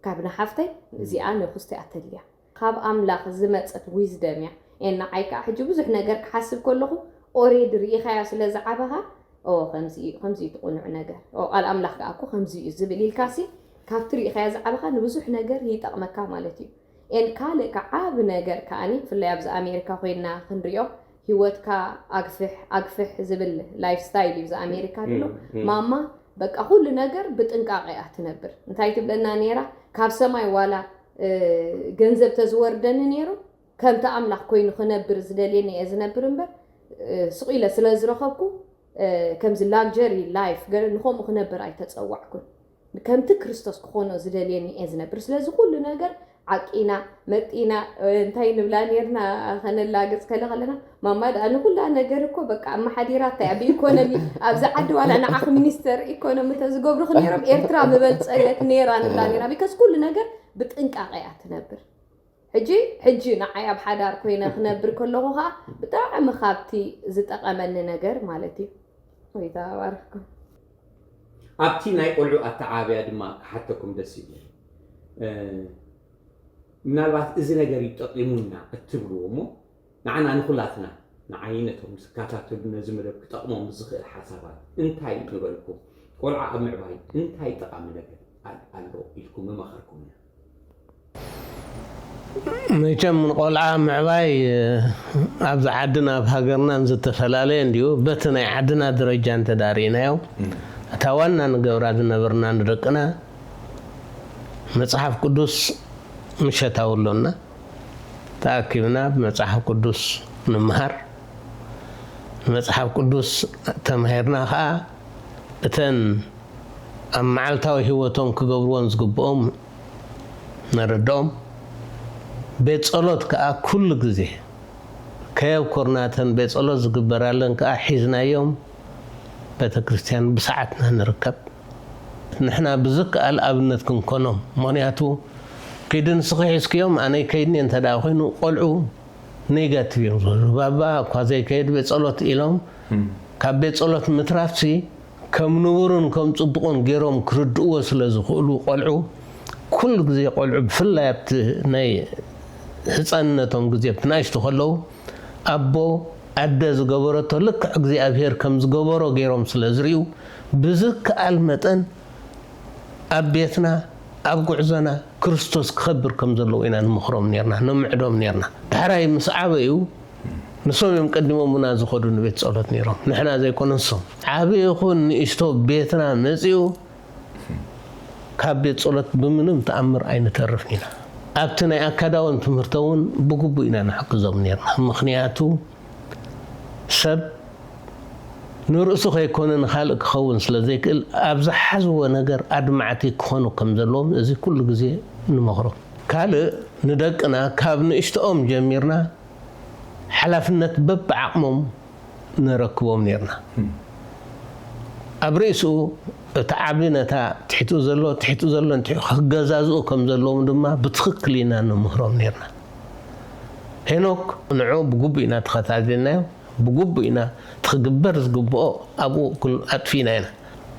ካብ ንሓፍተይ እዚኣ ንኹስተ እያ ተድልያ ካብ ኣምላኽ ዝመጸት ዊዝደም እያ ኤን ንዓይ ከዓ ሕጂ ብዙሕ ነገር ክሓስብ ከለኹ ኦሬዲ ርኢኻዮ ስለ ዝዓበኻ ኦ ከምዚ እዩ ከምዚ እዩ እቲ ቁኑዕ ነገር ኦ ቃል ኣምላኽ ከዓ እኮ ከምዚ እዩ ዝብል ኢልካሲ ካብቲ ርኢኻዮ ዝዓበኻ ንብዙሕ ነገር ይጠቕመካ ማለት እዩ ኤን ካልእ ከዓ ዓቢ ነገር ከዓኒ ብፍላይ ኣብዚ ኣሜሪካ ኮይንና ክንሪኦ ሂወትካ ኣግፍሕ ኣግፍሕ ዝብል ላይፍ ስታይል እዩ ኣብዚ ኣሜሪካ ድሎ ማማ በቃ ኩሉ ነገር ብጥንቃቄ እያ ትነብር እንታይ ትብለና ነይራ ካብ ሰማይ ዋላ ገንዘብ ተዝወርደኒ ነይሩ ከምቲ ኣምላኽ ኮይኑ ክነብር ዝደልየኒ እየ ዝነብር እምበር ስቕ ኢለ ስለ ዝረኸብኩ ከምዚ ላግጀሪ ላይፍ ገለ ንኸምኡ ክነብር ኣይተፀዋዕኩን ከምቲ ክርስቶስ ክኾኖ ዝደልየኒ እየ ዝነብር ስለዚ ኩሉ ነገር ዓቂና መጢና እንታይ ንብላ ነርና ከነላግፅ ከለ ከለና ማማ ደኣ ንኩላ ነገር እኮ በቃ ኣመሓዲራታ እያ ብኢኮኖሚ ኣብዚ ዓዲ ዋላ ንዓኽ ሚኒስተር ኢኮኖሚ ተዝገብሩኽ ነይሮም ኤርትራ ምበልፀገት ነይራ ንብላ ነርና ቢካስ ኩሉ ነገር ብጥንቃቐ እያ ትነብር ሕጂ ሕጂ ንዓይ ኣብ ሓዳር ኮይነ ክነብር ከለኹ ከዓ ብጣዕሚ ካብቲ ዝጠቐመኒ ነገር ማለት እዩ ወይ ተባረኽኩም ኣብቲ ናይ ቆልዑ ኣተዓባብያ ድማ ክሓተኩም ደስ ይብል ምናልባት እዚ ነገር ይጠቂሙና እትብልዎ እሞ ንዓና ንኩላትና ንዓይ ነቶም ዝከታተሉ ነዚ መደብ ክጠቕሞም ዝኽእል ሓሳባት እንታይ ምበልኩም ቆልዓ ኣብ ምዕባይ እንታይ ጠቓሚ ነገር ኣሎ ኢልኩም ምመኸርኩምና መቸም ንቆልዓ ምዕባይ ኣብዚ ዓድና ኣብ ሃገርናን ዝተፈላለየ እንድዩ በቲ ናይ ዓድና ደረጃ እንተዳርኢናዮ እታ ዋና ንገብራ ዝነበርና ንደቅና መፅሓፍ ቅዱስ ምሸታዊ ኣሎና ተኣኪብና ብመፅሓፍ ቅዱስ ንምሃር መጽሓፍ ቅዱስ ተማሂርና ኸኣ እተን ኣብ መዓልታዊ ህይወቶም ክገብርዎን ዝግብኦም ነረድኦም። ቤት ጸሎት ከኣ ኩሉ ግዜ ከየብኮርናተን ቤት ጸሎት ዝግበራለን ከኣ ሒዝናዮም ቤተ ክርስቲያን ብሰዓትና ንርከብ። ንሕና ብዝከኣል ኣብነት ክንኮኖም። ምኽንያቱ፣ "ኪዲ ንስኺ ሒዝክዮም፣ ኣነ ይከይድኒ" እንተ ደኣ ኮይኑ፣ ቆልዑ ኔጋቲቭ እዮም ዝበሉ። "ባባ እኳ ዘይከይድ ቤት ጸሎት" ኢሎም፣ ካብ ቤት ጸሎት ምትራፍሲ ከም ንቡርን ከም ጽቡቕን ገይሮም ክርድእዎ ስለ ዝኽእሉ ቆልዑ፣ ኩሉ ግዜ ቆልዑ፣ ብፍላይ ኣብቲ ናይ ህጻንነቶም ግዜ፣ ኣብቲ ናእሽቱ ከለዉ፣ ኣቦ ኣደ ዝገበረቶ ልክዕ እግዚኣብሔር ከም ዝገበሮ ገይሮም ስለ ዝርእዩ፣ ብዝከኣል መጠን ኣብ ቤትና፣ ኣብ ጉዕዞና ክርስቶስ ክኸብር ከም ዘለዎ ኢና ንምኽሮም ኔርና፣ ንምዕዶም ኔርና። ዳሕራይ ምስ ዓበዩ፣ ንሶም እዮም ቀዲሞምና ዝኸዱ ንቤት ጸሎት ኔሮም። ንሕና ዘይኮነ ንሶም። ዓቢ ይኹን ንእሽቶ ቤትና መጺኡ፣ ካብ ቤት ጸሎት ብምንም ተኣምር ኣይንተርፍን ኢና። ኣብቲ ናይ ኣካዳውን ትምህርቶ እውን ብግቡእ ኢና ንሕግዞም ኔርና። ምኽንያቱ፣ ሰብ ንርእሱ ከይኮነ ንኻልእ ክኸውን ስለ ዘይክእል፣ ኣብ ዝሓዝዎ ነገር ኣድማዕቲ ክኾኑ ከም ዘለዎም እዚ ኩሉ ግዜ ንመኽሮም። ካልእ፣ ንደቅና ካብ ንእሽቶኦም ጀሚርና ሓላፍነት በብዓቕሞም ነረክቦም ኔርና። ኣብ ርእሱ እቲ ዓቢ ነታ ትሕትኡ ዘሎ፣ ትሕትኡ ዘሎ ንትሕኡ ክገዛዝኡ ከም ዘለዎም ድማ ብትኽክል ኢና ንምህሮም ኔርና። ሄኖክ ንዕኡ ብግቡእ ኢና ተኸታቲልናዮ፣ ብግቡእ ኢና እቲ ክግበር ዝግብኦ ኣብኡ ኩሉ ኣጥፊእና ኢና።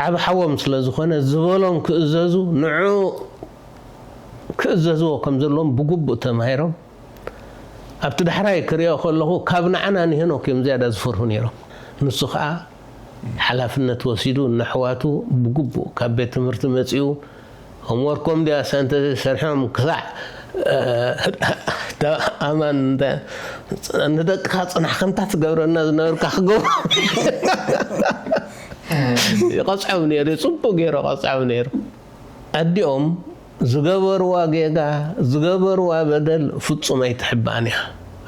ዓቢ ሓዎም ስለ ዝኾነ ዝበሎም ክእዘዙ፣ ንዕኡ ክእዘዝዎ ከም ዘለዎም ብግቡእ ተማሂሮም። ኣብቲ ዳሕራይ ክሪኦ ከለኹ ካብ ንዓና ንሄኖክ እዮም ዝያዳ ዝፈርሁ ነይሮም። ንሱ ኸኣ ሓላፍነት ወሲዱ ነሕዋቱ ብግቡእ ካብ ቤት ትምህርቲ መጺኡ ሆምወርኮም ድያ ሰንተ ሰሪሖም ክሳዕ፣ እ፣ ኣማን እንተ-፣ ንደቅኻ ጽናሕ ከምታ ትገብረና ዝነበርካ ክገብሩ ይቐጽዖም ነይሩ፣ ጽቡቕ ገይሩ ቀጽዖም ነይሩ። ኣዲኦም ዝገበርዋ ጌጋ፣ ዝገበርዋ በደል ፍጹም ኣይትሕባእን እያ።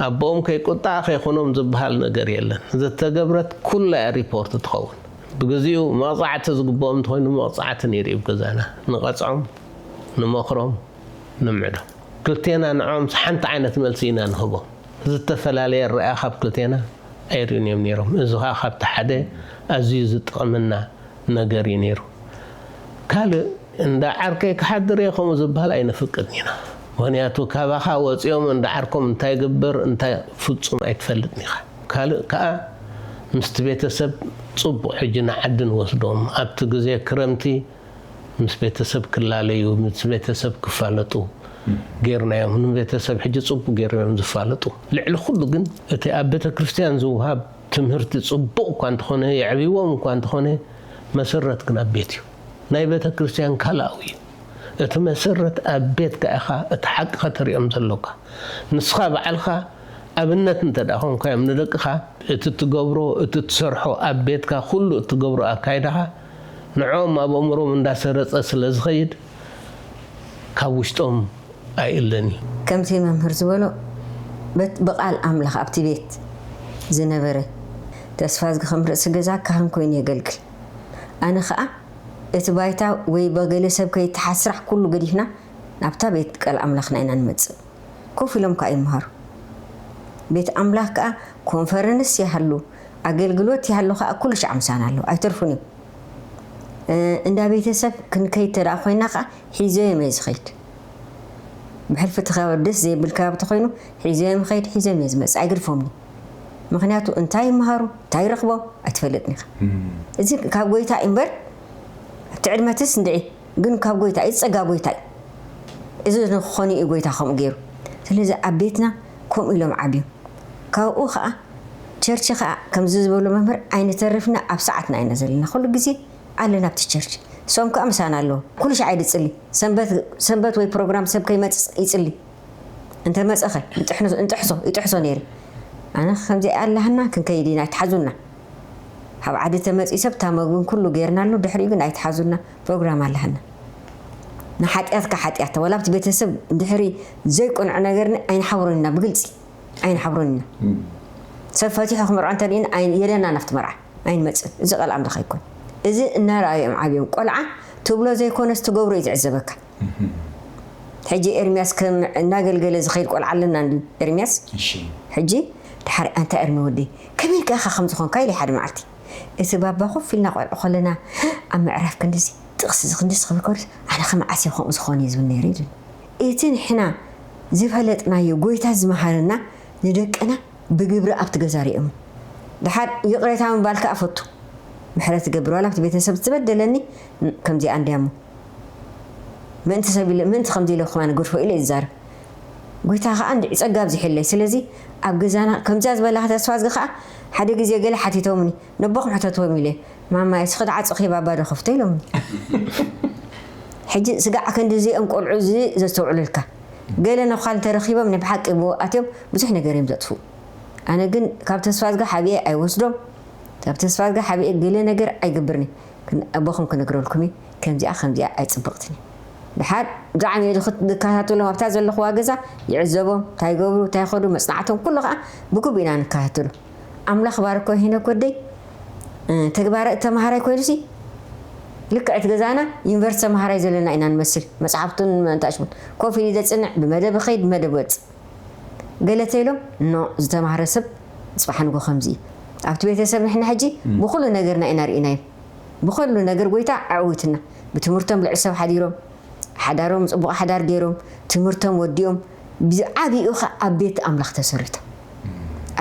ኣቦኦም ከይቁጣዕ ከይኹኖም ዝበሃል ነገር የለን። ዝተገብረት ኩላ እያ ሪፖርት ትኸውን። ብግዚኡ መቕጻዕቲ ዝግብኦም እንተኾይኑ መቕጻዕቲ ነይሩ እዩ ኣብ ገዛና። ንቐጽዖም፣ ንመኽሮም፣ ንምዕዶም። ክልቴና ንዕኦም ሓንቲ ዓይነት መልሲ ኢና ንህቦም። ዝተፈላለየ ኣረኣእያ ካብ ክልቴና ኣይርእዩን እዮም ነይሮም። እዚ ኸኣ ካብቲ ሓደ ኣዝዩ ዝጥቕመና ነገር እዩ ነይሩ። ካልእ፣ "እንዳ ዓርከይ ክሓድር እየ" ከምኡ ዝበሃል ኣይነፍቅድን ኢና። ምኽንያቱ፣ ካባኻ ወጺኦም እንዳ ዓርኮም እንታይ ይግበር እንታይ ፍጹም ኣይትፈልጥን ኢኻ። ካልእ ከኣ፣ ምስቲ ቤተሰብ ጽቡቕ፣ ሕጂ ንዓዲ ንወስዶም። ኣብቲ ግዜ ክረምቲ ምስ ቤተሰብ ክላለዩ፣ ምስ ቤተሰብ ክፋለጡ ጌርናዮም። ንቤተሰብ ሕጂ ጽቡቕ ጌሮም እዮም ዝፋለጡ። ልዕሊ ኩሉ ግን፣ እቲ ኣብ ቤተ ክርስቲያን ዝወሃብ ትምህርቲ ጽቡቕ እኳ እንተኾነ፣ የዕብይዎም እኳ እንተኾነ፣ መሰረት ግን ኣብ ቤት እዩ። ናይ ቤተ ክርስቲያን ካልኣዊ እዩ። እቲ መሰረት ኣብ ቤትካ ኢኻ እቲ ሓቂ ከተርእዮም ዘሎካ። ንስኻ ባዕልኻ ኣብነት እንተ ደኣ ኾንካዮም ንደቅኻ፣ እቲ ትገብሮ፣ እቲ ትሰርሖ፣ ኣብ ቤትካ ኩሉ እትገብሮ ኣካይዳኻ ንዕኦም ኣብ ኣእምሮም እንዳሰረጸ ስለ ዝኸይድ፣ ካብ ውሽጦም ኣይእለን እዩ። ከምቲ መምህር ዝበሎ፣ በት-፣ ብቓል ኣምላኽ ኣብቲ ቤት ዝነበረ ተስፋዝጊ ከም ርእሲ ገዛ ካህን ኮይኑ የገልግል። ኣነ ኸኣ እቲ ባይታ ወይ በገለ ሰብ ከይተሓዝ ስራሕ ኩሉ ገዲፍና ናብታ ቤት ቃል ኣምላኽና ኢና ንመጽእ። ኮፍ ኢሎም ከኣ ይመሃሩ። ቤት ኣምላኽ ከኣ ኮንፈረንስ ይሃሉ፣ ኣገልግሎት ይሃሉ ከኣ ኩሉ ሻዕ ምሳና ኣለዉ፣ ኣይተርፉን እዮም። እ፣ እንዳ ቤተሰብ ክንከይድ ተደኣ ኮይና ከኣ ሒዘዮም እየ ዝኸይድ። ብሕልፊ እቲ ከባቢ ደስ ዘይብል ከባቢ ተኾይኑ ሒዘዮም ይኸይድ፣ ሒዘዮም እየ ዝመጽእ፣ ኣይገድፎምን። ምኽንያቱ እንታይ ይመሃሩ፣ እንታይ ይረኽቦም ኣይትፈልጥን ኢኻ። እዚ ካብ ጎይታ እዩ እምበር፣ ኣብቲ ዕድመትስ እንድዒ፣ ግን ካብ ጎይታ እዩ፣ ጸጋ ጎይታ እዩ። እዚ ንክኾኑ እዩ ጎይታ ከምኡ ገይሩ። ስለዚ ኣብ ቤትና ከምኡ ኢሎም ዓብዮም። ካብኡ ኸኣ ቸርች ኸኣ ከምዚ ዝበሎ መምህር ኣይንተርፍና፣ ኣብ ሰዓትና ኢና ዘለና። ኩሉ ግዜ ኣለና ኣብቲ ቸርች። ሶም ከኣ ምሳና ኣለዉ። ኩሉ ሻዕ እዩ ዝጽሊ። ሰንበት፣ ሰንበት ወይ ፕሮግራም ሰብ ከይመጽእ ይጽሊ። እንተ መጸኸ እንጥሕኖ-፣ እንጥሕሶ፣ ይጥሕሶ ነይሩ። ኣነ ከምዚ ኣለሃና ክንከይድ ኢና፣ ኣይትሓዙና። ካብ ዓዲ ተመጺኡ ሰብ እታ መግብን ኩሉ ጌርናሉ፣ ድሕሪኡ ግን ኣይትሓዙና፣ ፕሮግራም ኣለሃና። ንሓጢኣትካ ሓጢኣት፣ ዋላ ኣብቲ ቤተሰብ ድሕሪ ዘይቅኑዕ ነገር ን-፣ ኣይንሓብሮን ኢና፣ ብግልጺ ኣይንሓብሮን ኢና። እም። ሰብ ፈቲሑ ክምርዖ እንተድኢን ኣይ- የለና ናብቲ መርዓ ኣይንመፅን። እዚ ቀልዓ ኣምላኽ ኣይኮን። እዚ እናረኣዮም ዓብዮም። ቆልዓ ትብሎ ዘይኮነስ ትገብሮ እዩ ዝዕዘበካ። ሕጂ ኤርሚያስ ከም እናገልገለ ዝኸይድ ቆልዓ ኣለና እንዲ ኤርሚያስ። እሺ ሕጂ ድሓር ኣንታ ኤርሚ ወዲ ከመይ ከኻ ከም ዝኾንካ ኢለ ሓደ መዓልቲ እቲ ባባ ኮፍ ኢልና ቆልዑ ከለና ኣብ ምዕራፍ ክንድዚ ጥቕሲ ዝክንድስ ክብል ከርስ ኣነ ከመዓስ ከምኡ ዝኾን እዩ ዝብል ነይሩ ይብል። እቲ ንሕና ዝፈለጥናዮ ጎይታ ዝመሃረና ንደቅና ብግብሪ ኣብቲ ገዛ ሪኦም። ድሓር ይቕሬታ ምባል ከዓ ፈቱ። ምሕረት ትገብር ዋላ ኣብቲ ቤተሰብ ዝበደለኒ ከምዚኣ እንድያ እሞ ምእንቲ ሰብ ኢለ ምእንቲ ከምዚ ኢለ ክማ ንገድፎ ኢለ ይዛረብ። ጎይታ ከዓ እንድዒ ፀጋ ኣብዚሕለይ። ስለዚ ኣብ ገዛና ከምዚኣ ዝበላካ ተስፋ ዝግ ከዓ ሓደ ግዜ ገለ ሓቲቶምኒ ነቦኹም ሕተትዎም ኢለ ማማ እስኺ ድዓፅኺ ባባ ዶ ከፍቶ ኢሎምኒ። ሕጂ ስጋዕ ክንዲ እዚኦም ቆልዑ እዚ ዘስተውዕሉልካ ገለ ነዃል እንተረኺቦም ናይ ብሓቂ ብኡ ኣትዮም ብዙሕ ነገር እዮም ዘጥፍኡ። ኣነ ግን ካብ ተስፋ ዝጋ ሓቢኤ ኣይወስዶም። ካብ ተስፋ ዝጋ ሓቢኤ ገለ ነገር ኣይገብርኒ። ኣቦኹም ክነግረልኩም እዩ። ከምዚኣ ከምዚኣ ኣይፅብቕትን እዩ። ድሓር ብጣዕሚ እየ ዝከታተሎም ኣብታ ዘለኹዋ ገዛ ይዕዘቦም እንታይ ይገብሩ እንታይ ይኸዱ መፅናዕቶም ኩሉ ከዓ ብግቡ ኢና ንከታተሎ። ኣምላኽ ባርኮ ሄኖክ ወደይ ተግባረ ተምሃራይ ኮይኑሲ ልክዕ እቲ ገዛና ዩኒቨርሲቲ ተምሃራይ ዘለና ኢና ንመስል። መፅሓፍቱን መንታሽሙን ኮፍ ኢሉ ዘፅንዕ ብመደብ ኸይድ ብመደብ ወፅእ ገለ ተይሎም ኖ ዝተማህረ ሰብ ፅባሕ ንጎ ከምዚ እዩ። ኣብቲ ቤተሰብ ንሕና ሕጂ ብኩሉ ነገርና ኢና ርኢናዮም። ብኩሉ ነገር ጎይታ ኣዕዊትና ብትምህርቶም ልዕሊ ሰብ ሓዲሮም ሓዳሮም ፅቡቕ ሓዳር ገይሮም ትምህርቶም ወዲኦም ብዓቢኡ ኸ ኣብ ቤት ኣምላኽ ተሰሪቶም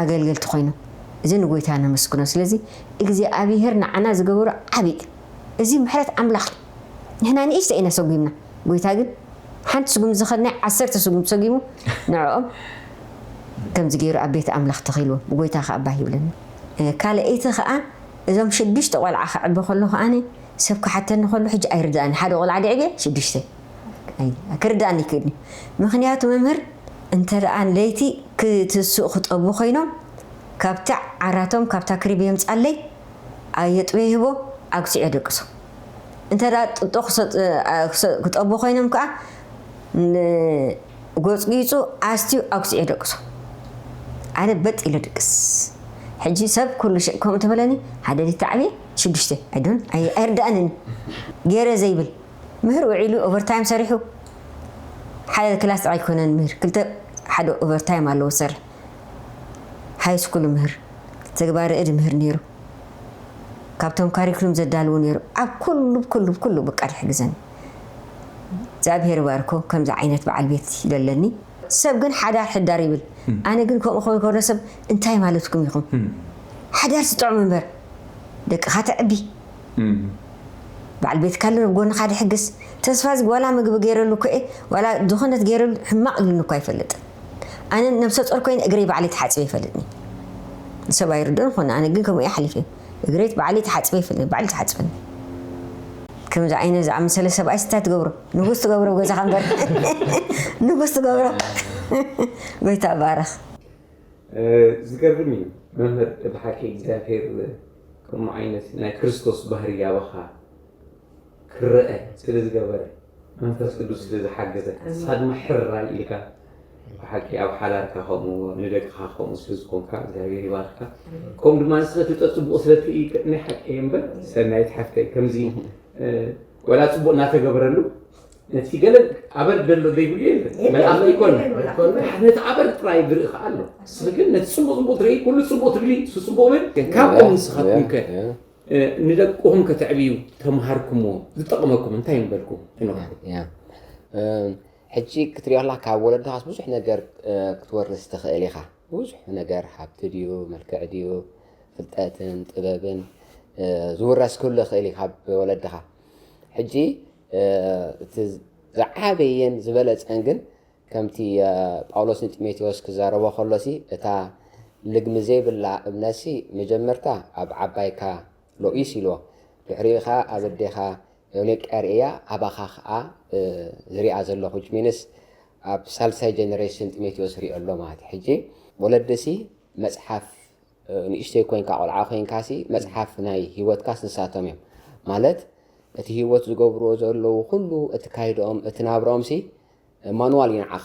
ኣገልገልቲ ኮይኖም እዚ ንጎይታ ነመስግኖ። ስለዚ እግዚኣብሄር ንዓና ዝገበሮ ዓብይ እዚ ምሕረት ኣምላኽ እዩ። ንሕና ንእሽተ ኢና ሰጉምና ጎይታ ግን ሓንቲ ስጉም ዝኸድናይ ዓሰርተ ስጉም ሰጊሙ ንዕኦም ከምዚ ገይሩ ኣብ ቤት ኣምላኽ ተኺልዎም ብጎይታ ከኣ ባህ ይብለኒ። ካልኣይቲ ከኣ እዞም ሽዱሽተ ቆልዓ ከዕቢ ከሎ ከኣኒ ሰብ ክሓተኒ ከሎ ሕጂ ኣይርድኣኒ ሓደ ቆልዓ ደዕብየ ሽዱሽተ ኣይ- ክርድኣኒ ይክእልኒ። ምክንያቱ መምህር እንተ ደኣ ለይቲ ክትስእ ክጠቡ ኮይኖም ካብቲ ዓራቶም ካብታ ክሪብ የምጻለይ ኣየጥበ ይህቦ ኣጉሲዕ የደቅሶ። እንተ ደኣ ጥጦ ክሰጥ- ክሰ- ክጠቡ ኮይኖም ከኣ ን- ጎጽጊጹ ኣስትዩ ኣጉሲዕ የደቅሶ። ኣነ በጥ ኢለ ድቅስ። ሕጂ ሰብ ኩሉ ሽዕ ከምኡ ተበለኒ ሓደ ሊት ተዓብየ ሽዱሽተ ኣይዶን ኣይ- ኣይርድኣንን ገይረ ዘይብል ምህር ውዒሉ ኦቨርታይም ሰሪሑ ሓደ ክላስ ጥራይ ኣይኮነን ምህር ክልተ ሓደ ኦቨርታይም ኣለዎ ዝሰርሕ ሃይ ስኩል ምህር ተግባረ እድ ምህር ነይሩ ካብቶም ካሪክሉም ዘዳልዉ ነይሩ ኣብ ኩሉ ኩሉ ኩሉ ብቃ ድሕግዘኒ እግዚኣብሔር ይባርኮ ከምዚ ዓይነት በዓል ቤት ይደለኒ ሰብ ግን ሓዳር ሕዳር ይብል ኣነ ግን ከምኡ ከውን ከሎ ሰብ እንታይ ማለትኩም ኢኹም ሓዳር ስጥዑም እምበር ደቅኻ ተዕቢ በዓል ቤትካ ኣሎ ጎንኻ ድሕግዝ ተስፋ ዝግ ዋላ ምግቢ ገይረሉ ኮኤ ዋላ ዝኾነት ገይረሉ ሕማቕ ኢሉኒ እኳ ኣይፈልጥን ኣነ ነብሰ ጾር ኮይነ እግረይ ባዕለይ ተሓፅበ ይፈልጥኒ ሰብ ኣይርድኦን ኾነ ኣነ ግን ከምኡ እየ ሓሊፈ እግረይ ባዕለይ ተሓፅበ ይፈልጥ ባዕለይ ተሓፅበኒ ከምዚ ዓይነት ዝኣመሰለ ሰብኣይ ስታይ ትገብሮ ንጉስ ትገብሮ ገዛኻ እምበር ንጉስ ትገብሮ ጎይታ ባረኽ ዝገርም እዩ መምህር ብሓቂ እግዚኣብሔር ከምኡ ዓይነት ናይ ክርስቶስ ባህሪ ያባኻ ክረአ ስለ ዝገበረ መንፈስ ቅዱስ ስለ ዝሓገዘ ሳድማ ሕራይ ኢልካ ብሓቂ ኣብ ሓዳርካ ከምኡ ንደቅኻ ከምኡ ስለ ዝኾንካ እግዚኣብሔር ይባርካ ከም ድማ ንስኸ ትጠፅብቑ ስለ ትርኢ ናይ ሓቂ እየ እምበር ሰናይት ሓፍተይ ከምዚ ወላ ፅቡቅ እናተገበረሉ ነቲ ገለ ኣበር ደሎ ዘይብሉ የለ መልኣኽ ይኮነ ነቲ ኣበር ጥራይ ዝርኢ ከዓ ኣሎ ስኺ ግን ነቲ ፅቡቅ ፅቡቅ ትርኢ ኩሉ ፅቡቅ ትብሊ እሱ ፅቡቅ ብል ካብኦም ንስኻትኩም ከ ንደቅኹም ከተዕብዩ ተምሃርኩምዎ ዝጠቕመኩም እንታይ ምበልኩም ትነግሩ ሕጂ ክትሪኦ ከላ ካብ ወለድኻስ ብዙሕ ነገር ክትወርስ ትኽእል ኢኻ ብዙሕ ነገር ሃብቲ ድዩ መልክዕ ድዩ ፍልጠትን ጥበብን ዝውረስ ክህሉ ይኽእል እዩ ካብ ወለድኻ ሕጂ እቲ ዝዓበየን ዝበለፀን ግን ከምቲ ጳውሎስ ንጢሞቴዎስ ክዛረቦ ከሎሲ እታ ልግሚ ዘይብላ እምነትሲ መጀመርታ ኣብ ዓባይካ ሎኢስ ኢልዎ ድሕሪኡ ከዓ ኣብ ኣዴኻ ዮኒቅያ ርእያ ኣባኻ ከዓ ዝሪኣ ዘለኹ ጅሚንስ ኣብ ሳልሳይ ጀነሬሽን ጢሞቴዎስ ሪኦ ኣሎ ማለት እዩ ሕጂ ወለድሲ መፅሓፍ ንእሽተይ ኮይንካ ቆልዓ ኮይንካሲ መፅሓፍ ናይ ሂወትካስ ንሳቶም እዮም ማለት እቲ ሂወት ዝገብርዎ ዘለዉ ኩሉ እቲ ካይድኦም እቲ ናብርኦም ሲ ማንዋል እዩ ንዓኻ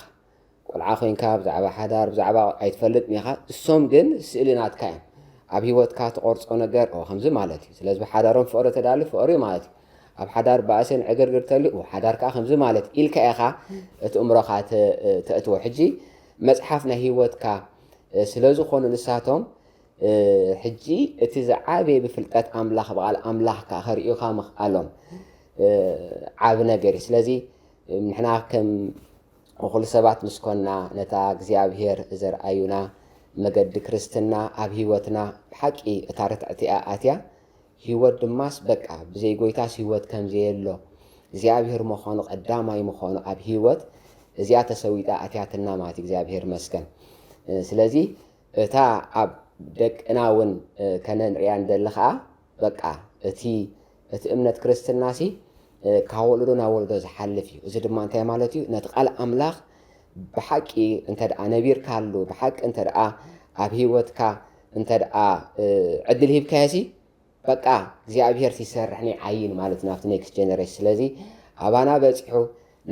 ቆልዓ ኮይንካ ብዛዕባ ሓዳር ብዛዕባ ኣይትፈልጥን ኢኻ። እሶም ግን ስእሊ ናትካ እዮም። ኣብ ህይወትካ ትቆርጾ ነገር ኦ ከምዚ ማለት እዩ። ስለዚ ብሓዳሮም ፍቕሪ ተዳሊ ፍቕሪ ማለት እዩ። ኣብ ሓዳር ባእስን ዕግርግር ተልዩ ሓዳር ከዓ ከምዚ ማለት ኢልካ ኢኻ እቲ እምሮኻ ተእትዎ። ሕጂ መፅሓፍ ናይ ህይወትካ ስለ ዝኾኑ ንሳቶም ሕጂ እቲ ዝዓበየ ብፍልጠት ኣምላኽ ብቓል ኣምላኽ ከዓ ከርእዩኻ ምኽኣሎም ዓብ ነገር እዩ። ስለዚ ንሕና ከም እኹል ሰባት ምስ ኮና ነታ እግዚኣብሔር ዘርኣዩና መገዲ ክርስትና ኣብ ህይወትና ብሓቂ እታ ርትዕቲ እያ ኣትያ። ህይወት ድማስ በቃ ብዘይ ጎይታስ ህይወት ከም ዘየሎ እግዚኣብሔር ምዃኑ ቀዳማይ ምዃኑ ኣብ ህይወት እዚኣ ተሰዊጣ ኣትያትና ማለት እዩ። እግዚኣብሔር መስገን። ስለዚ እታ ኣብ ደቅና እውን ከነንሪያ ንደሊ ከዓ በቃ እቲ እቲ እምነት ክርስትናሲ ካብ ወለዶ ናብ ወለዶ ዝሓልፍ እዩ። እዚ ድማ እንታይ ማለት እዩ? ነቲ ቃል ኣምላኽ ብሓቂ እንተ ደኣ ነቢርካሉ፣ ብሓቂ እንተ ደኣ ኣብ ህይወትካ እንተ ደኣ ዕድል ሂብካዮሲ በቃ እግዚኣብሔር ሲሰርሕ ናይ ዓይን ማለት ናብቲ ኔክስት ጀነሬሽን። ስለዚ ኣባና በፂሑ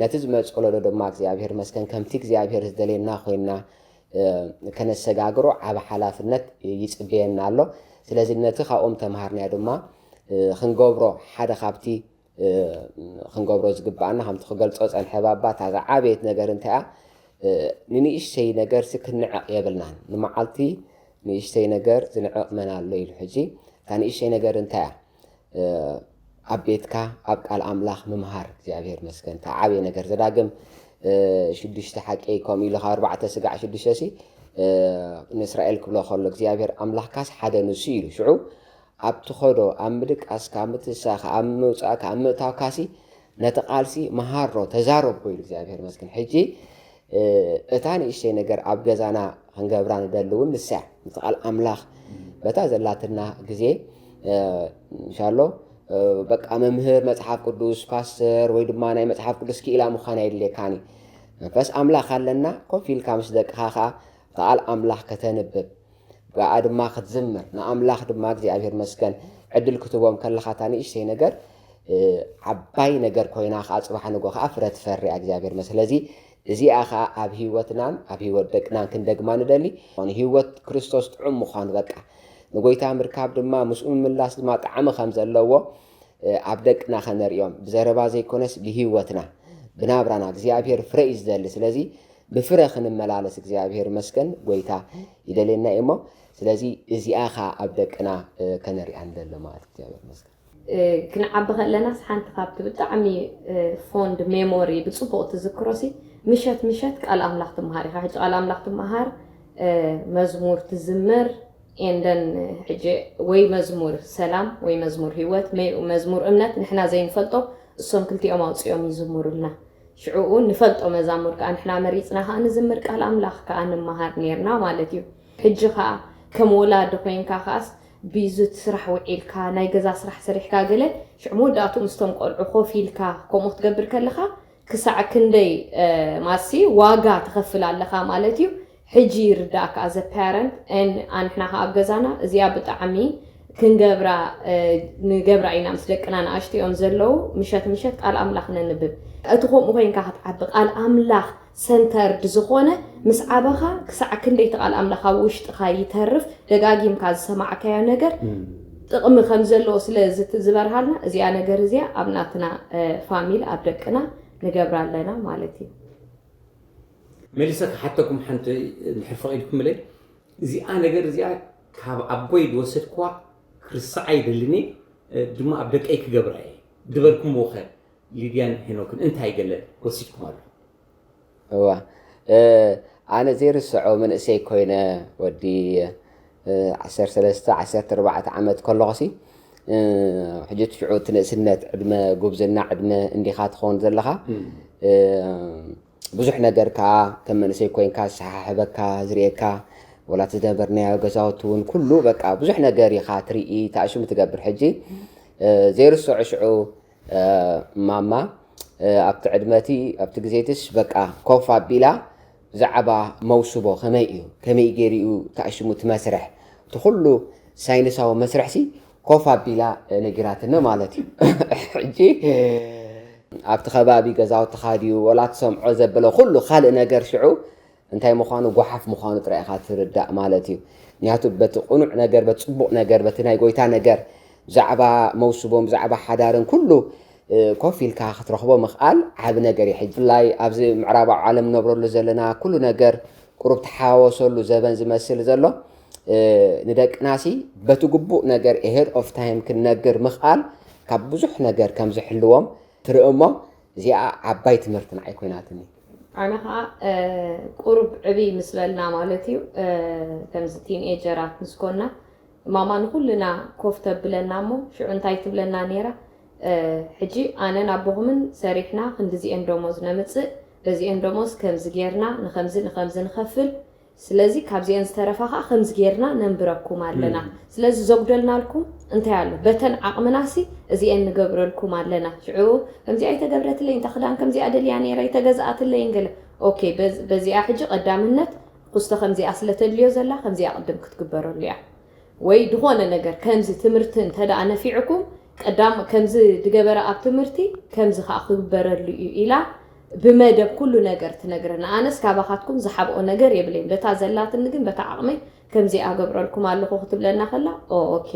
ነቲ ዝመፅ ወለዶ ድማ እግዚኣብሔር መስከን ከምቲ እግዚኣብሔር ዝደልየና ኮይንና ከነሰጋግሮ ዓብ ሓላፍነት ይፅበየና ኣሎ። ስለዚ ነቲ ካብኦም ተምሃርናዮ ድማ ክንገብሮ ሓደ ካብቲ ክንገብሮ ዝግባኣና ከምቲ ክገልፆ ፀንሐ ባባ እታ ዝዓበየት ነገር እንታይ እያ? ንንእሽተይ ነገር ሲ ክንዕቕ የብልናን። ንመዓልቲ ንእሽተይ ነገር ዝንዕቕ መን ኣሎ ኢሉ ሕጂ እታ ንእሽተይ ነገር እንታይ እያ? ኣብ ቤትካ ኣብ ቃል ኣምላኽ ምምሃር እግዚኣብሔር መስገን እታ ዓብየ ነገር ዘዳግም ሽዱሽተ ሓቂ ከምኡ ኢሉ ካብ ኣርባዕተ ስጋዕ ሽዱሽተ ሲ ንእስራኤል ክብሎ ከሎ እግዚኣብሔር ኣምላኽካስ ሓደ ንሱ ኢሉ ሽዑ ኣብ ትኸዶ ኣብ ምድቃስካ ኣብ ምትሳኻ ኣብ ምውፃእካ ኣብ ምእታውካሲ ነቲ ቃልሲ መሃሮ ተዛረቦ ኢሉ እግዚኣብሔር መስገን ሕጂ እታ ንእሽተይ ነገር ኣብ ገዛና ክንገብራ ንደሊ እውን ንሳ እያ። ነቲ ቃል ኣምላኽ በታ ዘላትና ግዜ እንሻሎ በቃ መምህር መፅሓፍ ቅዱስ ፓስተር ወይ ድማ ናይ መፅሓፍ ቅዱስ ክኢላ ምዃን ኣይድልየካን እዩ። መንፈስ ኣምላኽ ኣለና ኮፍ ኢልካ ምስ ደቅኻ ከዓ ቃል ኣምላኽ ከተንብብ ብኣ ድማ ክትዝምር ንኣምላኽ ድማ እግዚኣብሔር መስገን ዕድል ክትቦም ከለኻ እታ ንእሽተይ ነገር ዓባይ ነገር ኮይና ከዓ ፅባሕ ንጎ ከዓ ፍረ ትፈርያ እግዚኣብሔር መስ ስለዚ እዚኣ ከዓ ኣብ ህይወትናን ኣብ ህይወት ደቅናን ክንደግማ ንደሊ። ህይወት ክርስቶስ ጥዑም ምዃኑ በቃ ንጎይታ ምርካብ ድማ ምስኡ ምምላስ ድማ ጣዕሚ ከም ዘለዎ ኣብ ደቅና ከነርእዮም ብዘረባ ዘይኮነስ ብህይወትና ብናብራና እግዚኣብሔር ፍረ እዩ ዝደሊ። ስለዚ ብፍረ ክንመላለስ እግዚኣብሔር መስገን ጎይታ ይደልየና እዩ እሞ ስለዚ እዚኣ ከዓ ኣብ ደቅና ከነሪኣ ንደሊ ማለት እግዚኣብሔር መስገን። ክንዓቢ ከለናስ ሓንቲ ካብቲ ብጣዕሚ ፎንድ ሜሞሪ ብፅቡቕ ትዝክሮሲ ምሸት ምሸት ቃል ኣምላኽ ትመሃር ኢኻ። ሕጂ ቃል ኣምላኽ ትመሃር፣ መዝሙር ትዝምር፣ ኤንደን ሕጂ ወይ መዝሙር ሰላም ወይ መዝሙር ህይወት መዝሙር እምነት ንሕና ዘይንፈልጦ እሶም ክልቲኦም ኣውፅኦም ይዝምሩልና። ሽዕኡ ንፈልጦ መዛሙር ከዓ ንሕና መሪፅና ከዓ ንዝምር ቃል ኣምላኽ ከዓ ንመሃር ነርና ማለት እዩ። ሕጂ ከዓ ከም ወላዲ ኮይንካ ከዓስ ቢዙ እቲ ስራሕ ውዒልካ ናይ ገዛ ስራሕ ሰሪሕካ ገለ ሽዑ መወዳእትኡ ምስቶም ቆልዑ ኮፍ ኢልካ ከምኡ ክትገብር ከለካ ክሳዕ ክንደይ ማሲ ዋጋ ትኸፍል ኣለካ ማለት እዩ። ሕጂ ይርዳእካ as a parent and ኣንሕና ከዓ ኣብ ገዛና እዚኣ ብጣዕሚ ክንገብራ ንገብራ ኢና ምስ ደቅና ንኣሽትኦም ዘለዉ ምሸት ምሸት ቃል ኣምላኽ ነንብብ። እቲ ከምኡ ኮይንካ ክትዓቢ ቃል ኣምላኽ ሰንተርድ ዝኾነ ምስ ዓበኻ ክሳዕ ክንደይ እቲ ቃል ኣምላኽ ኣብ ውሽጥኻ ይተርፍ ደጋጊምካ ዝሰማዕካዮ ነገር ጥቕሚ ከም ዘለዎ ስለ ዝበርሃልና እዚኣ ነገር እዚኣ ኣብ ናትና ፋሚል ኣብ ደቅና ንገብራ ኣለና ማለት እዩ። መሊሰ ክሓተኩም ሓንቲ እንድሕር ፈቒድኩምለይ እዚኣ ነገር እዚኣ ካብ ኣቦይ ዝወሰድኩዋ ክርስዓ ይደልኒ ድማ ኣብ ደቀይ ክገብራ እየ ዝበልኩምዎ ከ ሊድያን ሄኖክን እንታይ ገለ ወሲድኩም ኣሎ? እዋ ኣነ ዘይርስዖ መንእሰይ ኮይነ ወዲ ዓሰርተ ሰለስተ ዓሰርተ ኣርባዕተ ዓመት ከለኹሲ ሕጂ ሽዑ እቲ ንእስነት ዕድመ ጉብዝና ዕድመ እንዲኻ ትኸውን ዘለኻ ብዙሕ ነገር ከዓ ከም መንእሰይ ኮይንካ ዝሰሓሕበካ ዝርእየካ ወላ እቲ ዝነበርናዮ ገዛውቲ እውን ኩሉ በቃ ብዙሕ ነገር ኢኻ ትርኢ ተኣሽሙ ትገብር ሕጂ ዘይርስዖ ሽዑ ማማ ኣብቲ ዕድመቲ ኣብቲ ግዜትስ በቃ ኮፍ ኣቢላ ብዛዕባ መውስቦ ከመይ እዩ ከመይ ገይሩ እዩ ተኣሽሙ እቲ መስርሕ እቲ ኩሉ ሳይንሳዊ መስርሕሲ ኮፍ ኣቢላ ነጊራትኒ ማለት እዩ ሕጂ ኣብቲ ከባቢ ገዛውትኻ ድዩ ወላ ትሰምዖ ዘበለ ኩሉ ካልእ ነገር ሽዑ እንታይ ምዃኑ፣ ጓሓፍ ምዃኑ ጥራይ ኢኻ ትርዳእ ማለት እዩ። ምክንያቱ በቲ ቅኑዕ ነገር፣ በቲ ጽቡቕ ነገር፣ በቲ ናይ ጎይታ ነገር፣ ብዛዕባ መውስቦም፣ ብዛዕባ ሓዳርን ኩሉ፣ እ፣ ኮፍ ኢልካ ክትረኽቦ ምኽኣል ዓቢ ነገር እዩ። ሕጂ ብፍላይ ኣብዚ ምዕራባዊ ዓለም ንነብረሉ ዘለና ኩሉ ነገር ቁሩብ ተሓዋወሰሉ ዘበን ዝመስል ዘሎ፣ እ፣ ንደቅናሲ በቲ ግቡእ ነገር ahead of time ክንነግር ምኽኣል ካብ ብዙሕ ነገር ከም ዝሕልዎም ትርኢ እሞ፣ እዚኣ ዓባይ ትምህርቲ ንዓይ ኮይናትኒ። ኣነ ኸዓ፣ እ፣ ቁሩብ ዕብይ ምስ በልና ማለት እዩ፣ እ፣ ከምዚ ቲንኤጀራት ምስ ኮና፣ ማማ ንኹልና ኮፍ ተብለና እሞ፣ ሽዑ እንታይ ትብለና ነይራ? እ፣ ሕጂ ኣነን ኣቦኹምን ሰሪሕና ክንድዚኤን ደሞዝ ነምጽእ፣ በዚኤን ደሞዝ ከምዚ ጌርና ንኸምዚ ንኸምዚ ንኸፍል፣ ስለዚ ካብዚኤን ዝተረፋ ኸዓ ከምዚ ጌርና ነንብረኩም ኣለና። እም። ስለዚ ዘጉደልናልኩም እንታይ ኣሎ? በተን ዓቕምናሲ እዚኤን ንገብረልኩም ኣለና። ሽዑ ከምዚኣ ኣይተገብረትለይን፣ እታ ክዳን ከምዚኣ ደልያ ነይራ፣ ኣይተገዝኣትለይን ገለ። ኦኬ፣ በዝ-፣ በዚኣ ሕጂ ቀዳምነት ኩስቶ ከምዚኣ ስለ ተድልዮ ዘላ፣ ከምዚኣ ቅድም ክትግበረሉ እያ። ወይ ዝኾነ ነገር ከምዚ ትምህርቲ እንተ ደኣ ነፊዕኩም፣ ቀዳም ከምዚ ድገበረ ኣብ ትምህርቲ ከምዚ ኸኣ ክግበረሉ እዩ ኢላ ብመደብ ኩሉ ነገር ትነግረና። ኣነስ ካባኻትኩም ዝሓብኦ ነገር የብለይን። በታ ዘላትኒ ግን በታ ዓቕመይ ከምዚ ኣገብረልኩም ኣለኹ ክትብለና ከላ፣ ኦ፣ ኦኬ።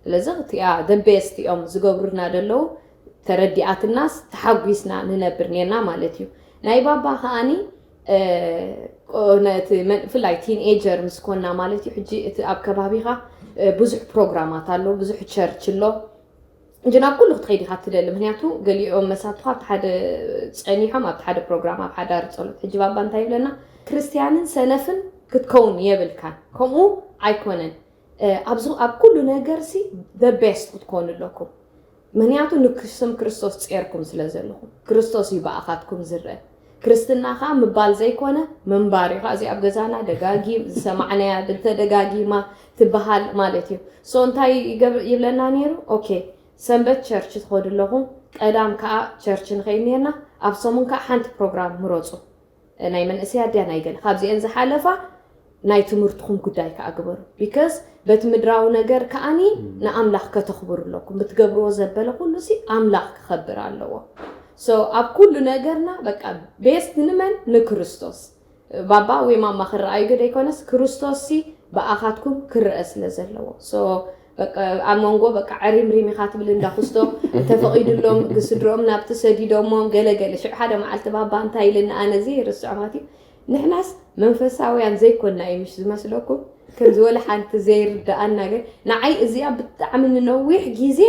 ስለዚ እቲኣ the best እዮም ዝገብሩልና ደለዉ፣ ተረዲኣትናስ ተሓጒስና ንነብር ኔርና ማለት እዩ። ናይ ባባ ከኣኒ፣ እ፣ ቆ-፣ ነቲ መን-፣ ብፍላይ ቲንኤጀር ምስ ኮና ማለት እዩ። ሕጂ እቲ ኣብ ከባቢኻ፣ እ፣ ብዙሕ ፕሮግራማት ኣሎ፣ ብዙሕ ቸርች ኣሎ። እንጂ ናብ ኩሉ ክትኸይድ ኢኻ ትደሊ። ምክንያቱ ገሊኦም መሳቱኻ ኣብቲ ሓደ ጸኒሖም፣ ኣብቲ ሓደ ፕሮግራም፣ ኣብ ሓዳር ጸሎት። ሕጂ ባባ እንታይ ይብለና? ክርስትያንን ሰነፍን ክትከውን የብልካን። ከምኡ ኣይኮነን። እ፣ ኣብዚ፣ ኣብ ኩሉ ነገርሲ the best ክትኮኑ ኣለኩም። ምክንያቱ ንክስም ክርስቶስ ጼርኩም ስለ ዘለኹም። ክርስቶስ እዩ ብኣኻትኩም ዝረአ። ክርስትና ኸኣ ምባል ዘይኮነ ምንባር እዩ። ኸኣ እዚ ኣብ ገዛና ደጋጊም ዝሰማዕናያ ብልተ ደጋጊማ ትበሃል ማለት እዩ። ሶ እንታይ ይገብ-፣ ይብለና ነይሩ? ኦኬ፣ ሰንበት ቸርች ትኸዱ ኣለኹም፣ ቀዳም ከኣ ቸርች ንኸይድ ነርና፣ ኣብ ሰሙን ከኣ ሓንቲ ፕሮግራም ምረጹ። ናይ መንእሰያት ድያ ናይ ገለ፣ ካብዚኤን ዝሓለፋ ናይ ትምህርትኹም ጉዳይ ከኣ ግበሩ። ቢካዝ በቲ ምድራዊ ነገር ከኣኒ ንኣምላኽ ከተኽብሩ ኣለኩም። ብትገብርዎ ዘበለ ኩሉ ሲ ኣምላኽ ክኸብር ኣለዎ። ሶ ኣብ ኩሉ ነገርና በቃ ቤስት ንመን? ንክርስቶስ። ባባ ወይ ማማ ክረኣዩ ግደ ኣይኮነስ፣ ክርስቶስ ሲ ብኣኻትኩም ክረአ ስለ ዘለዎ። ሶ በቃ ኣብ መንጎ በቃ ዕሪምሪም ኢኻ ትብል እንዳ ኩስቶ ተፈቒዱሎም ስድሮኦም ናብቲ ሰዲዶሞም ገለ ገለ። ሽዑ ሓደ መዓልቲ ባባ እንታይ ኢልና ኣነ ዘይርስዖ ማለት እዩ። ንሕናስ መንፈሳውያን ዘይኮና እዩ ምሽ ዝመስለኩም? ከምዚ ወላ ሓንቲ ዘይርድኣና ግን ንዓይ እዚኣ ብጣዕሚ ንነዊሕ ግዜ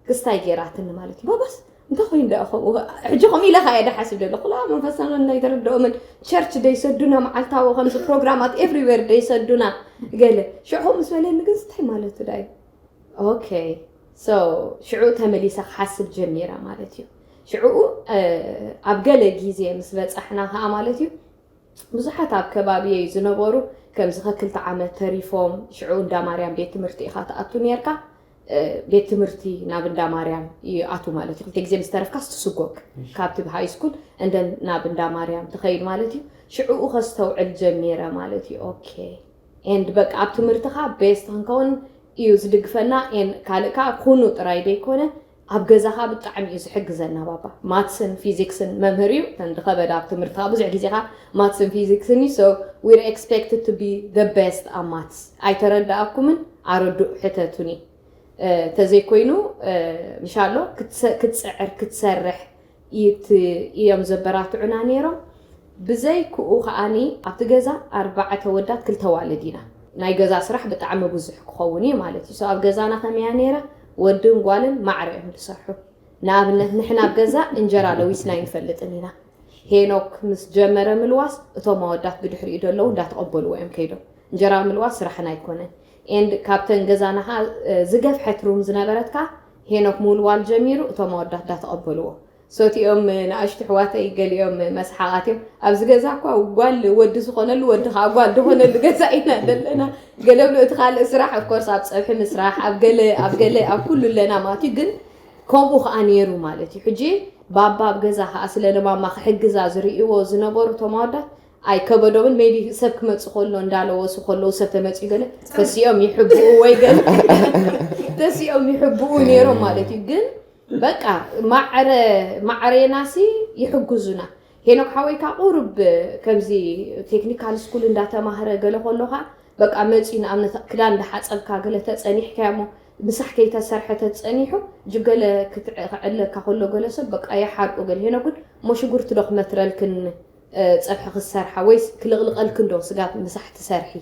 ክስታይ ገይራትኒ ማለት እዩ። ባባስ እንታይ ኮይኑ ደኣ ከምኡ? ሕጂ ከምኡ ኢለ ኸኣ እየ ደሓስብ ደለኹ። ላ መንፈሳውያን ኣይተረድኦምን። ቸርች ደይሰዱና መዓልታዊ ከምዚ ፕሮግራማት ኤቭሪዌር ደይሰዱና ገለ። ሽዑ ምስ በለኒ ግን እንታይ ማለቱ ደኣ እዩ? ኦኬ። ሶ ሽዑ ተመሊሰ ክሓስብ ጀሚረ ማለት እዩ። ሽዑ፣ እ፣ ኣብ ገለ ግዜ ምስ በጻሕና ኸኣ ማለት እዩ፣ ብዙሓት ኣብ ከባቢየይ ዝነበሩ ከምዚ ከክልተ ዓመት ተሪፎም፣ ሽዑ እንዳ ማርያም ቤት ትምህርቲ ኢኻ ትኣቱ ኔርካ፣ እ፣ ቤት ትምህርቲ ናብ እንዳ ማርያም ይኣቱ ማለት እዩ። ክልተ ግዜ ምስ ተረፍካስ ትስጎግ። እሺ። ካብቲ ሃይ ስኩል እንደን ናብ እንዳ ማርያም ትኸይድ ማለት እዩ። ሽዑኡ ከስተውዕል ጀሚረ ማለት እዩ። ኦኬ። ኤንድ በቃ ኣብ ትምህርትኻ ቤስት ክንከውን እዩ ዝድግፈና። ኤን ካልእ ከኣ ኩኑ ጥራይ ደይኮነ ኣብ ገዛኻ ብጣዕሚ እዩ ዝሕግዘና ባባ። ማትስን ፊዚክስን መምህር እዩ። እተን ዝኸበዳ ኣብ ትምህርትኻ ብዙሕ ግዜኻ ማትስን ፊዚክስን እዩ። So we're expected to be the best ኣብ ማትስ። ኣይተረዳኣኩምን ኣረዱእ ሕተቱኒ። እ፣ ተዘይኮይኑ፣ እ፣ ምሻሎ ክትሰ-፣ ክትጽዕር ክትሰርሕ ይት-፣ እዮም ዘበራትዑና ነይሮም። ብዘይክኡ ከኣኒ ኣብቲ ገዛ ኣርባዕተ ወዳት ክልተ ዋልድ ኢና። ናይ ገዛ ስራሕ ብጣዕሚ ብዙሕ ክኸውን እዩ ማለት እዩ። So ኣብ ገዛና ከመያ ነይራ? ወድን ጓልን ማዕረ እዮም ዝሰርሑ። ንኣብነት ንሕና ኣብ ገዛ እንጀራ ለዊስና ኣይንፈልጥን ኢና። ሄኖክ ምስ ጀመረ ምልዋስ እቶም ኣወዳት ብድሕሪኡ ዘለዉ እንዳተቐበልዎ እዮም ከይዶም። እንጀራ ምልዋስ ስራሕና ኣይኮነን። ኤንድ ካብተን ገዛና ኸዓ፣ እ፣ ዝገፍሐት ሩም ዝነበረት ከኣ ሄኖክ ምውልዋል ጀሚሩ እቶም ኣወዳት እንዳተቐበልዎ። ሶቲኦም ንኣሽቱ ኣሕዋተይ ገሊኦም መስሓቓት እዮም። ኣብዚ ገዛ እኳ ጓል ወዲ ዝኾነሉ፣ ወዲ ኸዓ ጓል ዝኾነሉ ገዛ ኢና ዘለና። ገለ ብሎ እቲ ካልእ ስራሕ፣ ኦፍኮርስ፣ ኣብ ጸብሒ ምስራሕ፣ ኣብ ገለ፣ ኣብ ገለ፣ ኣብ ኩሉ ኣለና ማለት እዩ። ግን ከምኡ ኸዓ ነይሩ ማለት እዩ። ሕጂ ባባ ኣብ ገዛ ኸዓ ስለ ንማማ ክሕግዛ ዝርእይዎ ዝነበሩ እቶም ኣወዳት ኣይከበዶምን። ሜቢ ሰብ ክመጽእ ከሎ እንዳለወሱ ከለዉ ሰብ ተመጽዩ ገለ ተሲኦም ይሕብኡ ወይ ገለ ተሲኦም ይሕብኡ ነይሮም ማለት እዩ። ግን በቃ ማዕረ፣ ማዕሬናሲ ይሕግዙና። ሄኖክ ሓወይካ ቁሩብ ከምዚ ቴክኒካል ስኩል እንዳተማህረ ገለ ከሎኻ በቃ መፂኡ ንኣብነት ክዳን እንዳሓፀብካ ገለ ተፀኒሕካዮ እሞ ምሳሕ ከይተሰርሐ ተፀኒሑ ጅብ ገለ ክትዕ- ክዕለካ ከሎ ገለ ሰብ በቃ ይሓርቁ ገለ ሄኖክ ግን እሞ ሽጉርቲ ዶ ክመትረልክን እ፣ ፀብሒ ክትሰርሓ ወይስ ክልቕልቐልክን ዶ ስጋ ምሳሕ ትሰርሒ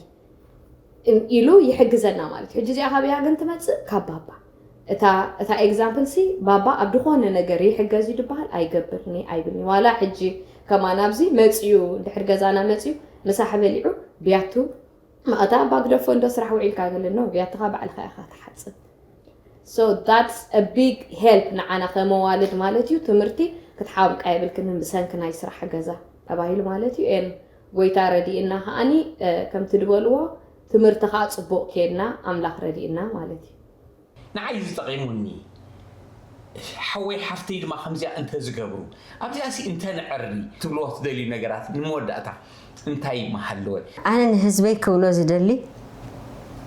እም፣ ኢሉ ይሕግዘና ማለት እዩ። ሕጂ እዚኣ ካበያ ግን ትመፅእ ካብ ባባ እታ እታ ኤግዛምፕል ሲ ባባ ኣብ ዝኾነ ነገር ይሕገዝ እዩ ዝበሃል ኣይገብርኒ ኣይብልኒ ዋላ ሕጂ ከማን ኣብዚ መፅዩ እንድሕር ገዛና መፅዩ ምሳሕ በሊዑ ብያቱ ማእታ ኣባ ግደፎ እንዶ ስራሕ ውዒልካ ገለኖ ብያትኻ ባዕልኻ ኢኻ ትሓፅብ so that's a big help ንዓና ከመዋልድ ማለት እዩ ትምህርቲ ክትሓብቃ የብልክንን ብሰንኪ ናይ ስራሕ ገዛ ተባሂሉ ማለት እዩ and ጎይታ ረዲእና ከዓኒ ከምቲ ዝበልዎ ትምህርቲ ከዓ ፅቡቅ ኬድና ኣምላኽ ረዲእና ማለት እዩ ንዓይ እዩ ዝጠቒሙኒ ሓወይ ሓፍተይ ድማ ከምዚኣ እንተዝገብሩ ኣብዚኣ ሲ እንተንዐሪ ትብልዎ ትደልዩ ነገራት ንመወዳእታ እንታይ ምሃለወ ኣነ ንህዝበይ ክብሎ ዝደሊ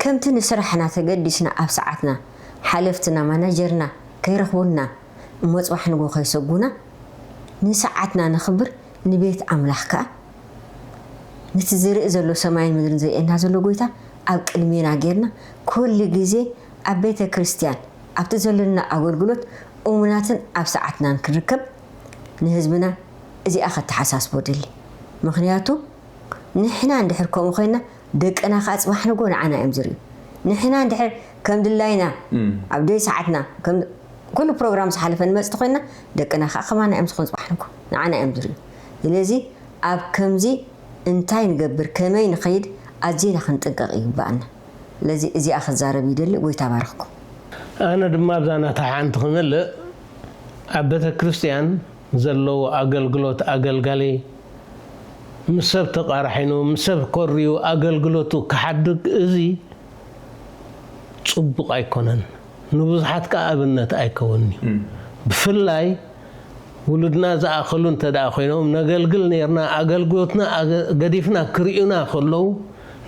ከምቲ ንስራሕና ተገዲስና ኣብ ሰዓትና ሓለፍትና ማናጀርና ከይረኽቡና እሞ ፅባሕ ንጎ ከይሰጉና ንሰዓትና ነኽብር ንቤት ኣምላኽ ከዓ ነቲ ዝርኢ ዘሎ ሰማይን ምድርን ዘርእየና ዘሎ ጎይታ ኣብ ቅድሜና ጌርና ኩሉ ግዜ ኣብ ቤተ ክርስቲያን ኣብቲ ዘለና ኣገልግሎት እሙናትን ኣብ ሰዓትናን ክንርከብ ንህዝብና እዚኣ ከተሓሳስቦ ደሊ ምክንያቱ ንሕና እንድሕር ከምኡ ኮይና ደቅና ከዓ ፅባሕ ንጎ ንዓና እዮም ዝርእዩ ንሕና እንድሕር ከም ድላይና ኣብ ደይ ሰዓትና ኩሉ ፕሮግራም ዝሓለፈ ንመፅእ ተኮይና ደቅና ከዓ ከማና እዮም ዝኾን ፅባሕ ንጎ ንዓና እዮም ዝርእዩ ስለዚ ኣብ ከምዚ እንታይ ንገብር ከመይ ንኸይድ ኣዝና ክንጥንቀቕ ይግባኣና ስለዚ እዚኣ ክዛረብ ይደሊ ጎይታ ባርኽኩም ኣነ ድማ ኣብዛ ናታ ሓንቲ ክምልእ ኣብ ቤተ ክርስቲያን ዘለዉ ኣገልግሎት ኣገልጋሊ ምስ ሰብ ተቃራሒኑ ምስ ሰብ ኮርዩ ኣገልግሎቱ ክሓድግ እዚ ፅቡቅ ኣይኮነን ንብዙሓት ከዓ ኣብነት ኣይከውን እዩ ብፍላይ ውሉድና ዝኣኸሉ እንተ ደኣ ኮይኖም ነገልግል ነርና ኣገልግሎትና ገዲፍና ክርእዩና ከለዉ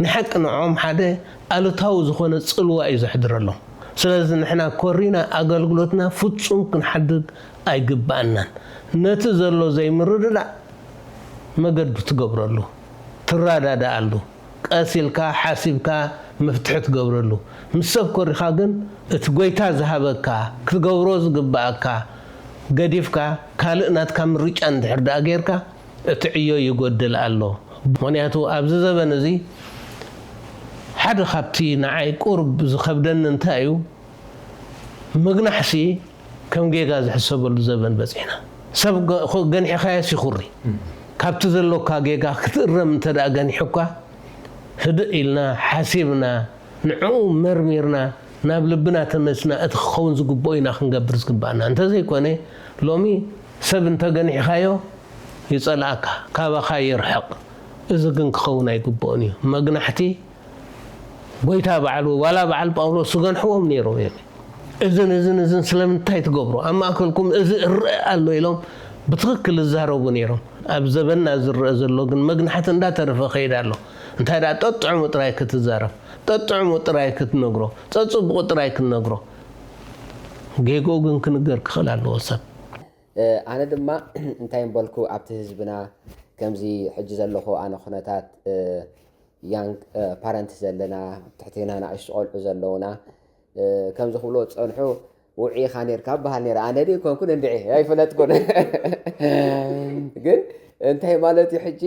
ንሓቂ ንዖም ሓደ ኣሉታዊ ዝኾነ ፅልዋ እዩ ዘሕድረሎም ስለዚ ንሕና ኮሪና ኣገልግሎትና ፍጹም ክንሓድግ ኣይግባኣናን ነቲ ዘሎ ዘይምርድዳእ መገዱ ትገብረሉ ትረዳዳኣሉ ቀስ ኢልካ ሓሲብካ መፍትሒ ትገብረሉ ምስ ሰብ ኮሪኻ ግን እቲ ጎይታ ዝሃበካ ክትገብሮ ዝግባኣካ ገዲፍካ ካልእ ናትካ ምርጫ እንድሕር ደኣ ጌርካ እቲ ዕዮ ይጎድል ኣሎ ምኽንያቱ ኣብዚ ዘበን እዚ ሓደ ካብቲ ንዓይ ቁርብ ዝኸብደኒ እንታይ እዩ ምግናሕሲ ከም ጌጋ ዝሕሰበሉ ዘበን በፂሕና ሰብ ገኒሕኻዮስ ይኹሪ ካብቲ ዘሎካ ጌጋ ክትእረም እንተ ደኣ ገኒሑካ ህድእ ኢልና ሓሲብና ንዕኡ መርሚርና ናብ ልብና ተመልስና እቲ ክኸውን ዝግብኦ ኢና ክንገብር ዝግባኣና እንተዘይኮነ ሎሚ ሰብ እንተገኒሕኻዮ ይፀልኣካ ካባኻ ይርሕቕ እዚ ግን ክኸውን ኣይግብኦን እዩ መግናሕቲ ጎይታ ባዕሉ ዋላ በዓል ጳውሎስ ዝገንሕዎም ነይሮም እዮም እዝን እዝን እዝን ስለምንታይ ትገብሩ ኣብ ማእከልኩም እዚ እረአ ኣሎ ኢሎም ብትኽክል ዝዛረቡ ነይሮም ኣብ ዘበንና ዝረአ ዘሎ ግን መግናሕቲ እንዳተረፈ ከይድ ኣሎ እንታይ ደኣ ጠጥዕሙ ጥራይ ክትዛረብ ጠጥዕሙ ጥራይ ክትነግሮ ጸጽብቑ ጥራይ ክትነግሮ ጌግኡ ግን ክንገር ክኽእል ኣለዎ ሰብ ኣነ ድማ እንታይ ምበልኩ ኣብቲ ህዝብና ከምዚ ሕጂ ዘለኹ ኣነ ኩነታት young parent ዘለና ትሕቴና ንኣሽቱ ቆልዑ ዘለውና ከምዚ ክብሎ ዝፀንሑ ውዒኻ ነርካ በሃል ነረ ኣነ ድ ኮንኩን እንድዒ ኣይፈለጥኩን ግን እንታይ ማለት እዩ ሕጂ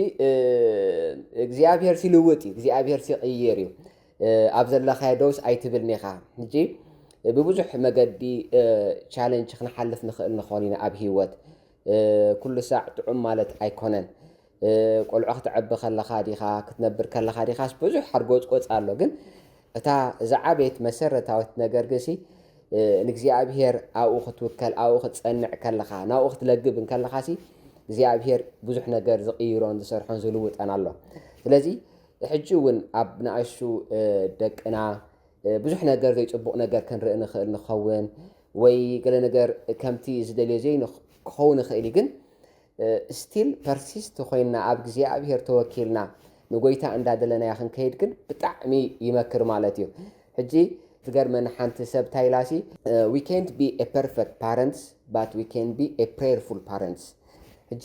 እግዚኣብሔር ሲልውጥ እዩ እግዚኣብሔር ሲቅየር እዩ ኣብ ዘለኻዮ ደውስ ኣይትብልን ኢኻ ሕጂ ብብዙሕ መገዲ ቻለንጅ ክንሓልፍ ንኽእል ንኾን ኢና ኣብ ህይወት ኩሉ ሳዕ ጥዑም ማለት ኣይኮነን ቆልዑ ክተዕቢ ከለኻ ዲኻ ክትነብር ከለኻ ዲኻስ ብዙሕ ሓርጎፅቆፅ ኣሎ ግን እታ ዝዓበየት መሰረታዊት ነገር ግሲ ንእግዚኣብሔር ኣብኡ ክትውከል ኣብኡ ክትፀንዕ ከለኻ ናብኡ ክትለግብ እንከለኻሲ እግዚኣብሔር ብዙሕ ነገር ዝቕይሮን ዝሰርሖን ዝልውጠን ኣሎ ስለዚ ሕጂ እውን ኣብ ንኣሽቱ ደቅና ብዙሕ ነገር ዘይፅቡቕ ነገር ክንርኢ ንኽእል ንኸውን ወይ ገለ ነገር ከምቲ ዝደልዮ ዘይ ክኸውን ይኽእል እዩ ግን ስቲል ፐርሲስት ኮይንና ኣብ እግዚኣብሔር ተወኪልና ንጎይታ እንዳደለናዮ ክንከይድ ግን ብጣዕሚ ይመክር ማለት እዩ ሕጂ ትገርመኒ ሓንቲ ሰብ ታይላሲ we can't be a perfect parents but we can be a prayerful parents ሕጂ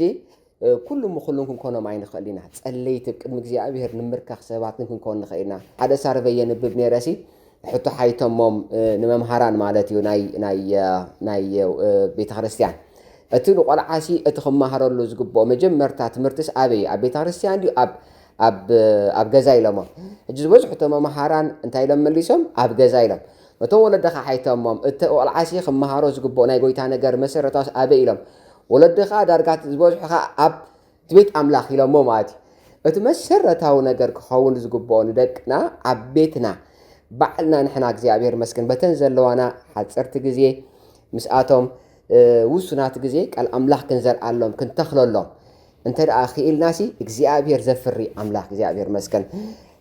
ኩሉም ኩሉም ክንኮኖም ኣይንኽእል ኢና። ጸለይቲ ቅድሚ እግዚኣብሔር ንምርካኽ ሰባት ግን ክንኮን ንኽእል ኢና። ሓደ ሳርቨይ የንብብ ነይረ ሲ ሕቶ ሓይተሞም ንመምሃራን ማለት እዩ ናይ ናይ ናይ ቤተ ክርስቲያን እቲ ንቆልዓ ሲ እቲ ክመሃረሉ ዝግብኦ መጀመርታ ትምህርትስ ኣበይ ኣብ ቤተ ክርስቲያን ድዩ ኣብ ኣብ ኣብ ገዛ ኢሎሞ። ሕጂ ዝበዝሑ እቶም መምሃራን እንታይ ኢሎም መሊሶም ኣብ ገዛ ኢሎም። እቶም ወለድኻ ሓይተሞም እቲ ቆልዓ ሲ ክመሃሮ ዝግብኦ ናይ ጎይታ ነገር መሰረታውስ ኣበይ ኢሎም። ወለድኻ ዳርጋ ዝበዝሑ ኸዓ ኣብ እቲ ቤት ኣምላኽ ኢሎሞ ማለት እዩ። እቲ መሰረታዊ ነገር ክኸውን ዝግብኦ ንደቅና ኣብ ቤትና ባዕልና ንሕና እግዚኣብሔር መስገን በተን ዘለዋና ሓፀርቲ ግዜ ምስኣቶም ውሱናት ግዜ ቃል ኣምላኽ ክንዘርኣሎም ክንተኽለሎም እንተ ደኣ ክኢልናሲ እግዚኣብሔር ዘፍሪ ኣምላኽ እግዚኣብሔር መስገን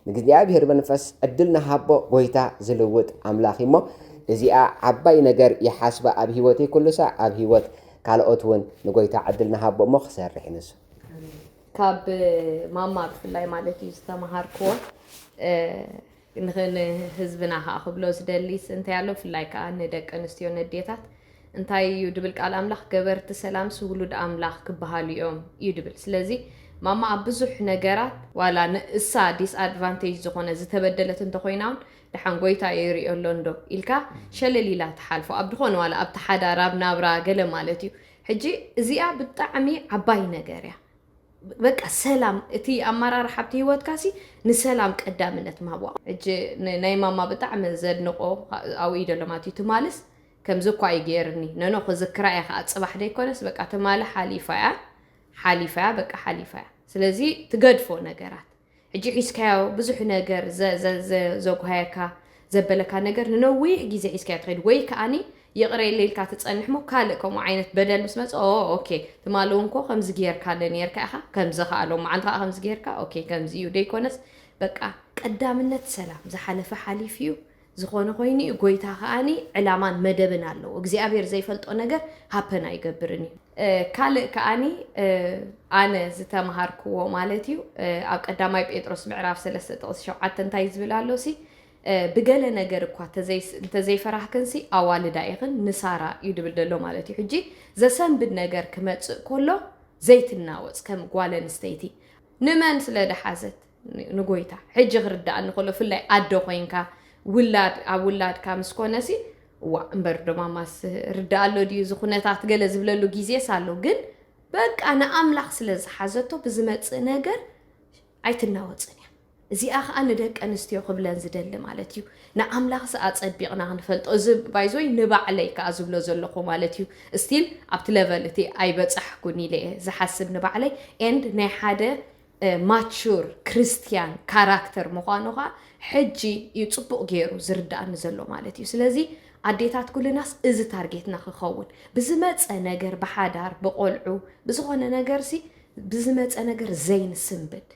ንእግዚኣብሔር መንፈስ ዕድል ንሃቦ ጎይታ ዝልውጥ ኣምላኽ እሞ እዚኣ ዓባይ ነገር ይሓስባ ኣብ ህይወተይ ኩሉ ሳዕ ኣብ ህይወት ካልኦት እውን ንጎይታ ዕድል ንሃቦ እሞ ክሰርሕ ንሱ ካብ ማማ ብፍላይ ማለት እዩ ዝተምሃርክዎ ንህዝብና ከዓ ክብሎ ዝደሊስ እንታይ ኣሎ ብፍላይ ከዓ ንደቂ ኣንስትዮ ነዴታት እንታይ እዩ ድብል ቃል ኣምላኽ ገበርቲ ሰላምስ ውሉድ ኣምላኽ ክበሃሉ እዮም እዩ ድብል ስለዚ ማማ ኣብ ብዙሕ ነገራት ዋላ ንእሳ disadvantage ዝኾነ ዝተበደለት እንተኮይና እውን ደሓን ጎይታ የርእዮ ኣሎ እንዶ ኢልካ ሸለል ኢላ ትሓልፎ ኣብ ድኾነ ዋላ ኣብቲ ሓዳር ኣብ ናብራ ገለ ማለት እዩ ሕጂ እዚኣ ብጣዕሚ ዓባይ ነገር እያ በቃ ሰላም እቲ ኣመራርሓ ኣብቲ ህይወትካ ሲ ንሰላም ቀዳምነት ማህዋ እጂ ናይ ማማ ብጣዕሚ ዘድንቆ ኣብኡ እዩ ደሎ ማለት እዩ ትማልስ ከምዚ እኳ እዩ ገይርኒ ነኖ ክዝክራ እየ ከዓ ፅባሕ ደይኮነስ በቃ ትማሊ ሓሊፋ እያ ሓሊፋ እያ በቃ ሓሊፋ እያ ስለዚ ትገድፎ ነገራት ሕጂ ሒዝካዮ ብዙሕ ነገር ዘጉሃየካ ዘበለካ ነገር ንነዊሕ ግዜ ሒዝካዮ ትኸይድ ወይ ከዓኒ ይቕረ ኢለ ኢልካ ትጸንሕ ሞ ካልእ ከምኡ ዓይነት በደል ምስ መጸ ኦ ኦኬ ትማሊ እውን ኮ ከምዚ ጌርካለ ኔርካ ኢኻ ከምዚ ከኣ ሎማዓንቲ ከኣ ከምዚ ጌርካ ኦኬ ከምዚ እዩ ደይኮነስ በቃ ቀዳምነት ሰላም ዝሓለፈ ሓሊፉ እዩ ዝኾነ ኮይኑ እዩ ጎይታ ከኣኒ ዕላማን መደብን ኣለዎ እግዚኣብሔር ዘይፈልጦ ነገር ሃፐን ኣይገብርን እዩ ካልእ ከኣኒ ኣነ ዝተምሃርክዎ ማለት እዩ ኣብ ቀዳማይ ጴጥሮስ ምዕራፍ ሰለስተ ጥቕሲ ሸውዓተ እንታይ ዝብል ኣሎ ሲ ብገለ ነገር እኳ እንተዘይፈራህክንሲ ኣዋልዳ ኢኽን ንሳራ እዩ ድብል ዘሎ ማለት እዩ ሕጂ ዘሰንብድ ነገር ክመፅእ ከሎ ዘይትናወፅ ከም ጓል ኣንስተይቲ ንመን ስለ ደሓዘት ንጎይታ ሕጂ ክርዳኣኒ ከሎ ፍላይ ኣዶ ኮይንካ ውላድ ኣብ ውላድካ ምስ ኮነሲ እዋ እምበር ዶ ማማስ ርዳእ ኣሎ ድዩ እዚ ኩነታት ገለ ዝብለሉ ግዜስ ኣሎ ግን በቃ ንኣምላኽ ስለ ዝሓዘቶ ብዝመፅእ ነገር ኣይትናወፅን እያ እዚኣ ከዓ ንደቂ ኣንስትዮ ክብለን ዝደሊ ማለት እዩ ንኣምላኽስ ኣፀቢቕና ክንፈልጦ እዚ ባይዞይ ንባዕለይ ከዓ ዝብሎ ዘለኹ ማለት እዩ ስቲል ኣብቲ ለቨል እቲ ኣይበፃሕኩን ኢለ እየ ዝሓስብ ንባዕለይ ኤንድ ናይ ሓደ ማቹር ክርስትያን ካራክተር ምዃኑ ከዓ ሕጂ እዩ ፅቡቕ ገይሩ ዝርዳእኒ ዘሎ ማለት እዩ ስለዚ ኣዴታት ኩልናስ እዚ ታርጌትና ክኸውን ብዝመፀ ነገር ብሓዳር ብቆልዑ ብዝኾነ ነገርሲ ብዝመፀ ነገር ዘይንስንብድ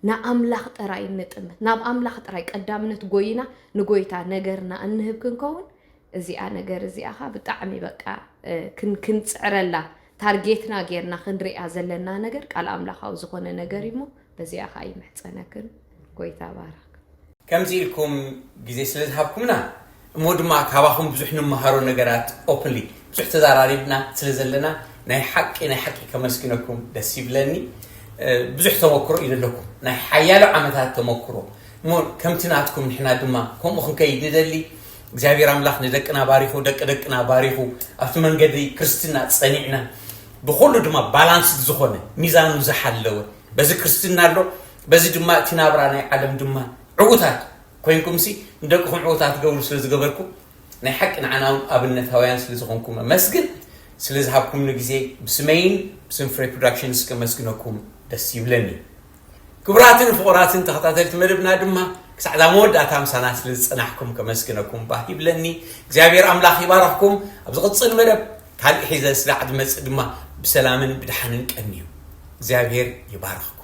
ንኣምላኽ ጥራይ ንጥምት ናብ ኣምላኽ ጥራይ ቀዳምነት ጎይና ንጎይታ ነገርና እንህብ ክንከውን እዚኣ ነገር እዚኣ ኻ ብጣዕሚ በቃ ክንፅዕረላ ታርጌትና ጌርና ክንሪኣ ዘለና ነገር ቃል ኣምላኻዊ ዝኾነ ነገር እሞ በዚኣ ኻ ይምሕፀነክን ጎይታ ባረክ ከምዚ ኢልኩም ግዜ ስለ ዝሃብኩምና እሞ ድማ ካባኹም ብዙሕ ንመሃሮ ነገራት ኦፕንሊ ብዙሕ ተዛራሪብና ስለ ዘለና ናይ ሓቂ ናይ ሓቂ ከመስግነኩም ደስ ይብለኒ ብዙሕ ተመክሮ እዩ ዘለኩም ናይ ሓያሎ ዓመታት ተመክሮ እሞ ከምቲ ናትኩም ንሕና ድማ ከምኡ ክንከይድ ንደሊ እግዚኣብሔር ኣምላኽ ንደቅና ባሪኹ ደቂ ደቅና ባሪኹ ኣብቲ መንገዲ ክርስትና ጸኒዕና ብኩሉ ድማ ባላንስ ዝኾነ ሚዛኑ ዝሓለወ በዚ ክርስትና ኣሎ በዚ ድማ እቲ ናብራ ናይ ዓለም ድማ ዕዉታት ኮይንኩም ሲ ንደቅኹም ዕዉታት ትገብሩ ስለ ዝገበርኩም ናይ ሓቂ ንዓና እውን ኣብነታውያን ስለ ዝኾንኩም ኣመስግን ስለ ዝሃብኩምኒ ግዜ ብስመይን ብስም ፍሬ ፕሮዳክሽንስ ከመስግነኩም ደስ ይብለኒ ክቡራትን ፍቑራትን ተኸታተልቲ መደብና ድማ ክሳዕ እዛ መወዳእታ ምሳና ስለ ዝጸናሕኩም ከመስግነኩም ባህ ይብለኒ እግዚኣብሔር ኣምላኽ ይባረኽኩም ኣብ ዝቕጽል መደብ ካልእ ሒዘ ስለ ዓድ መጽእ ድማ ብሰላምን ብድሓንን ቀንዩ እግዚኣብሔር ይባረኽኩም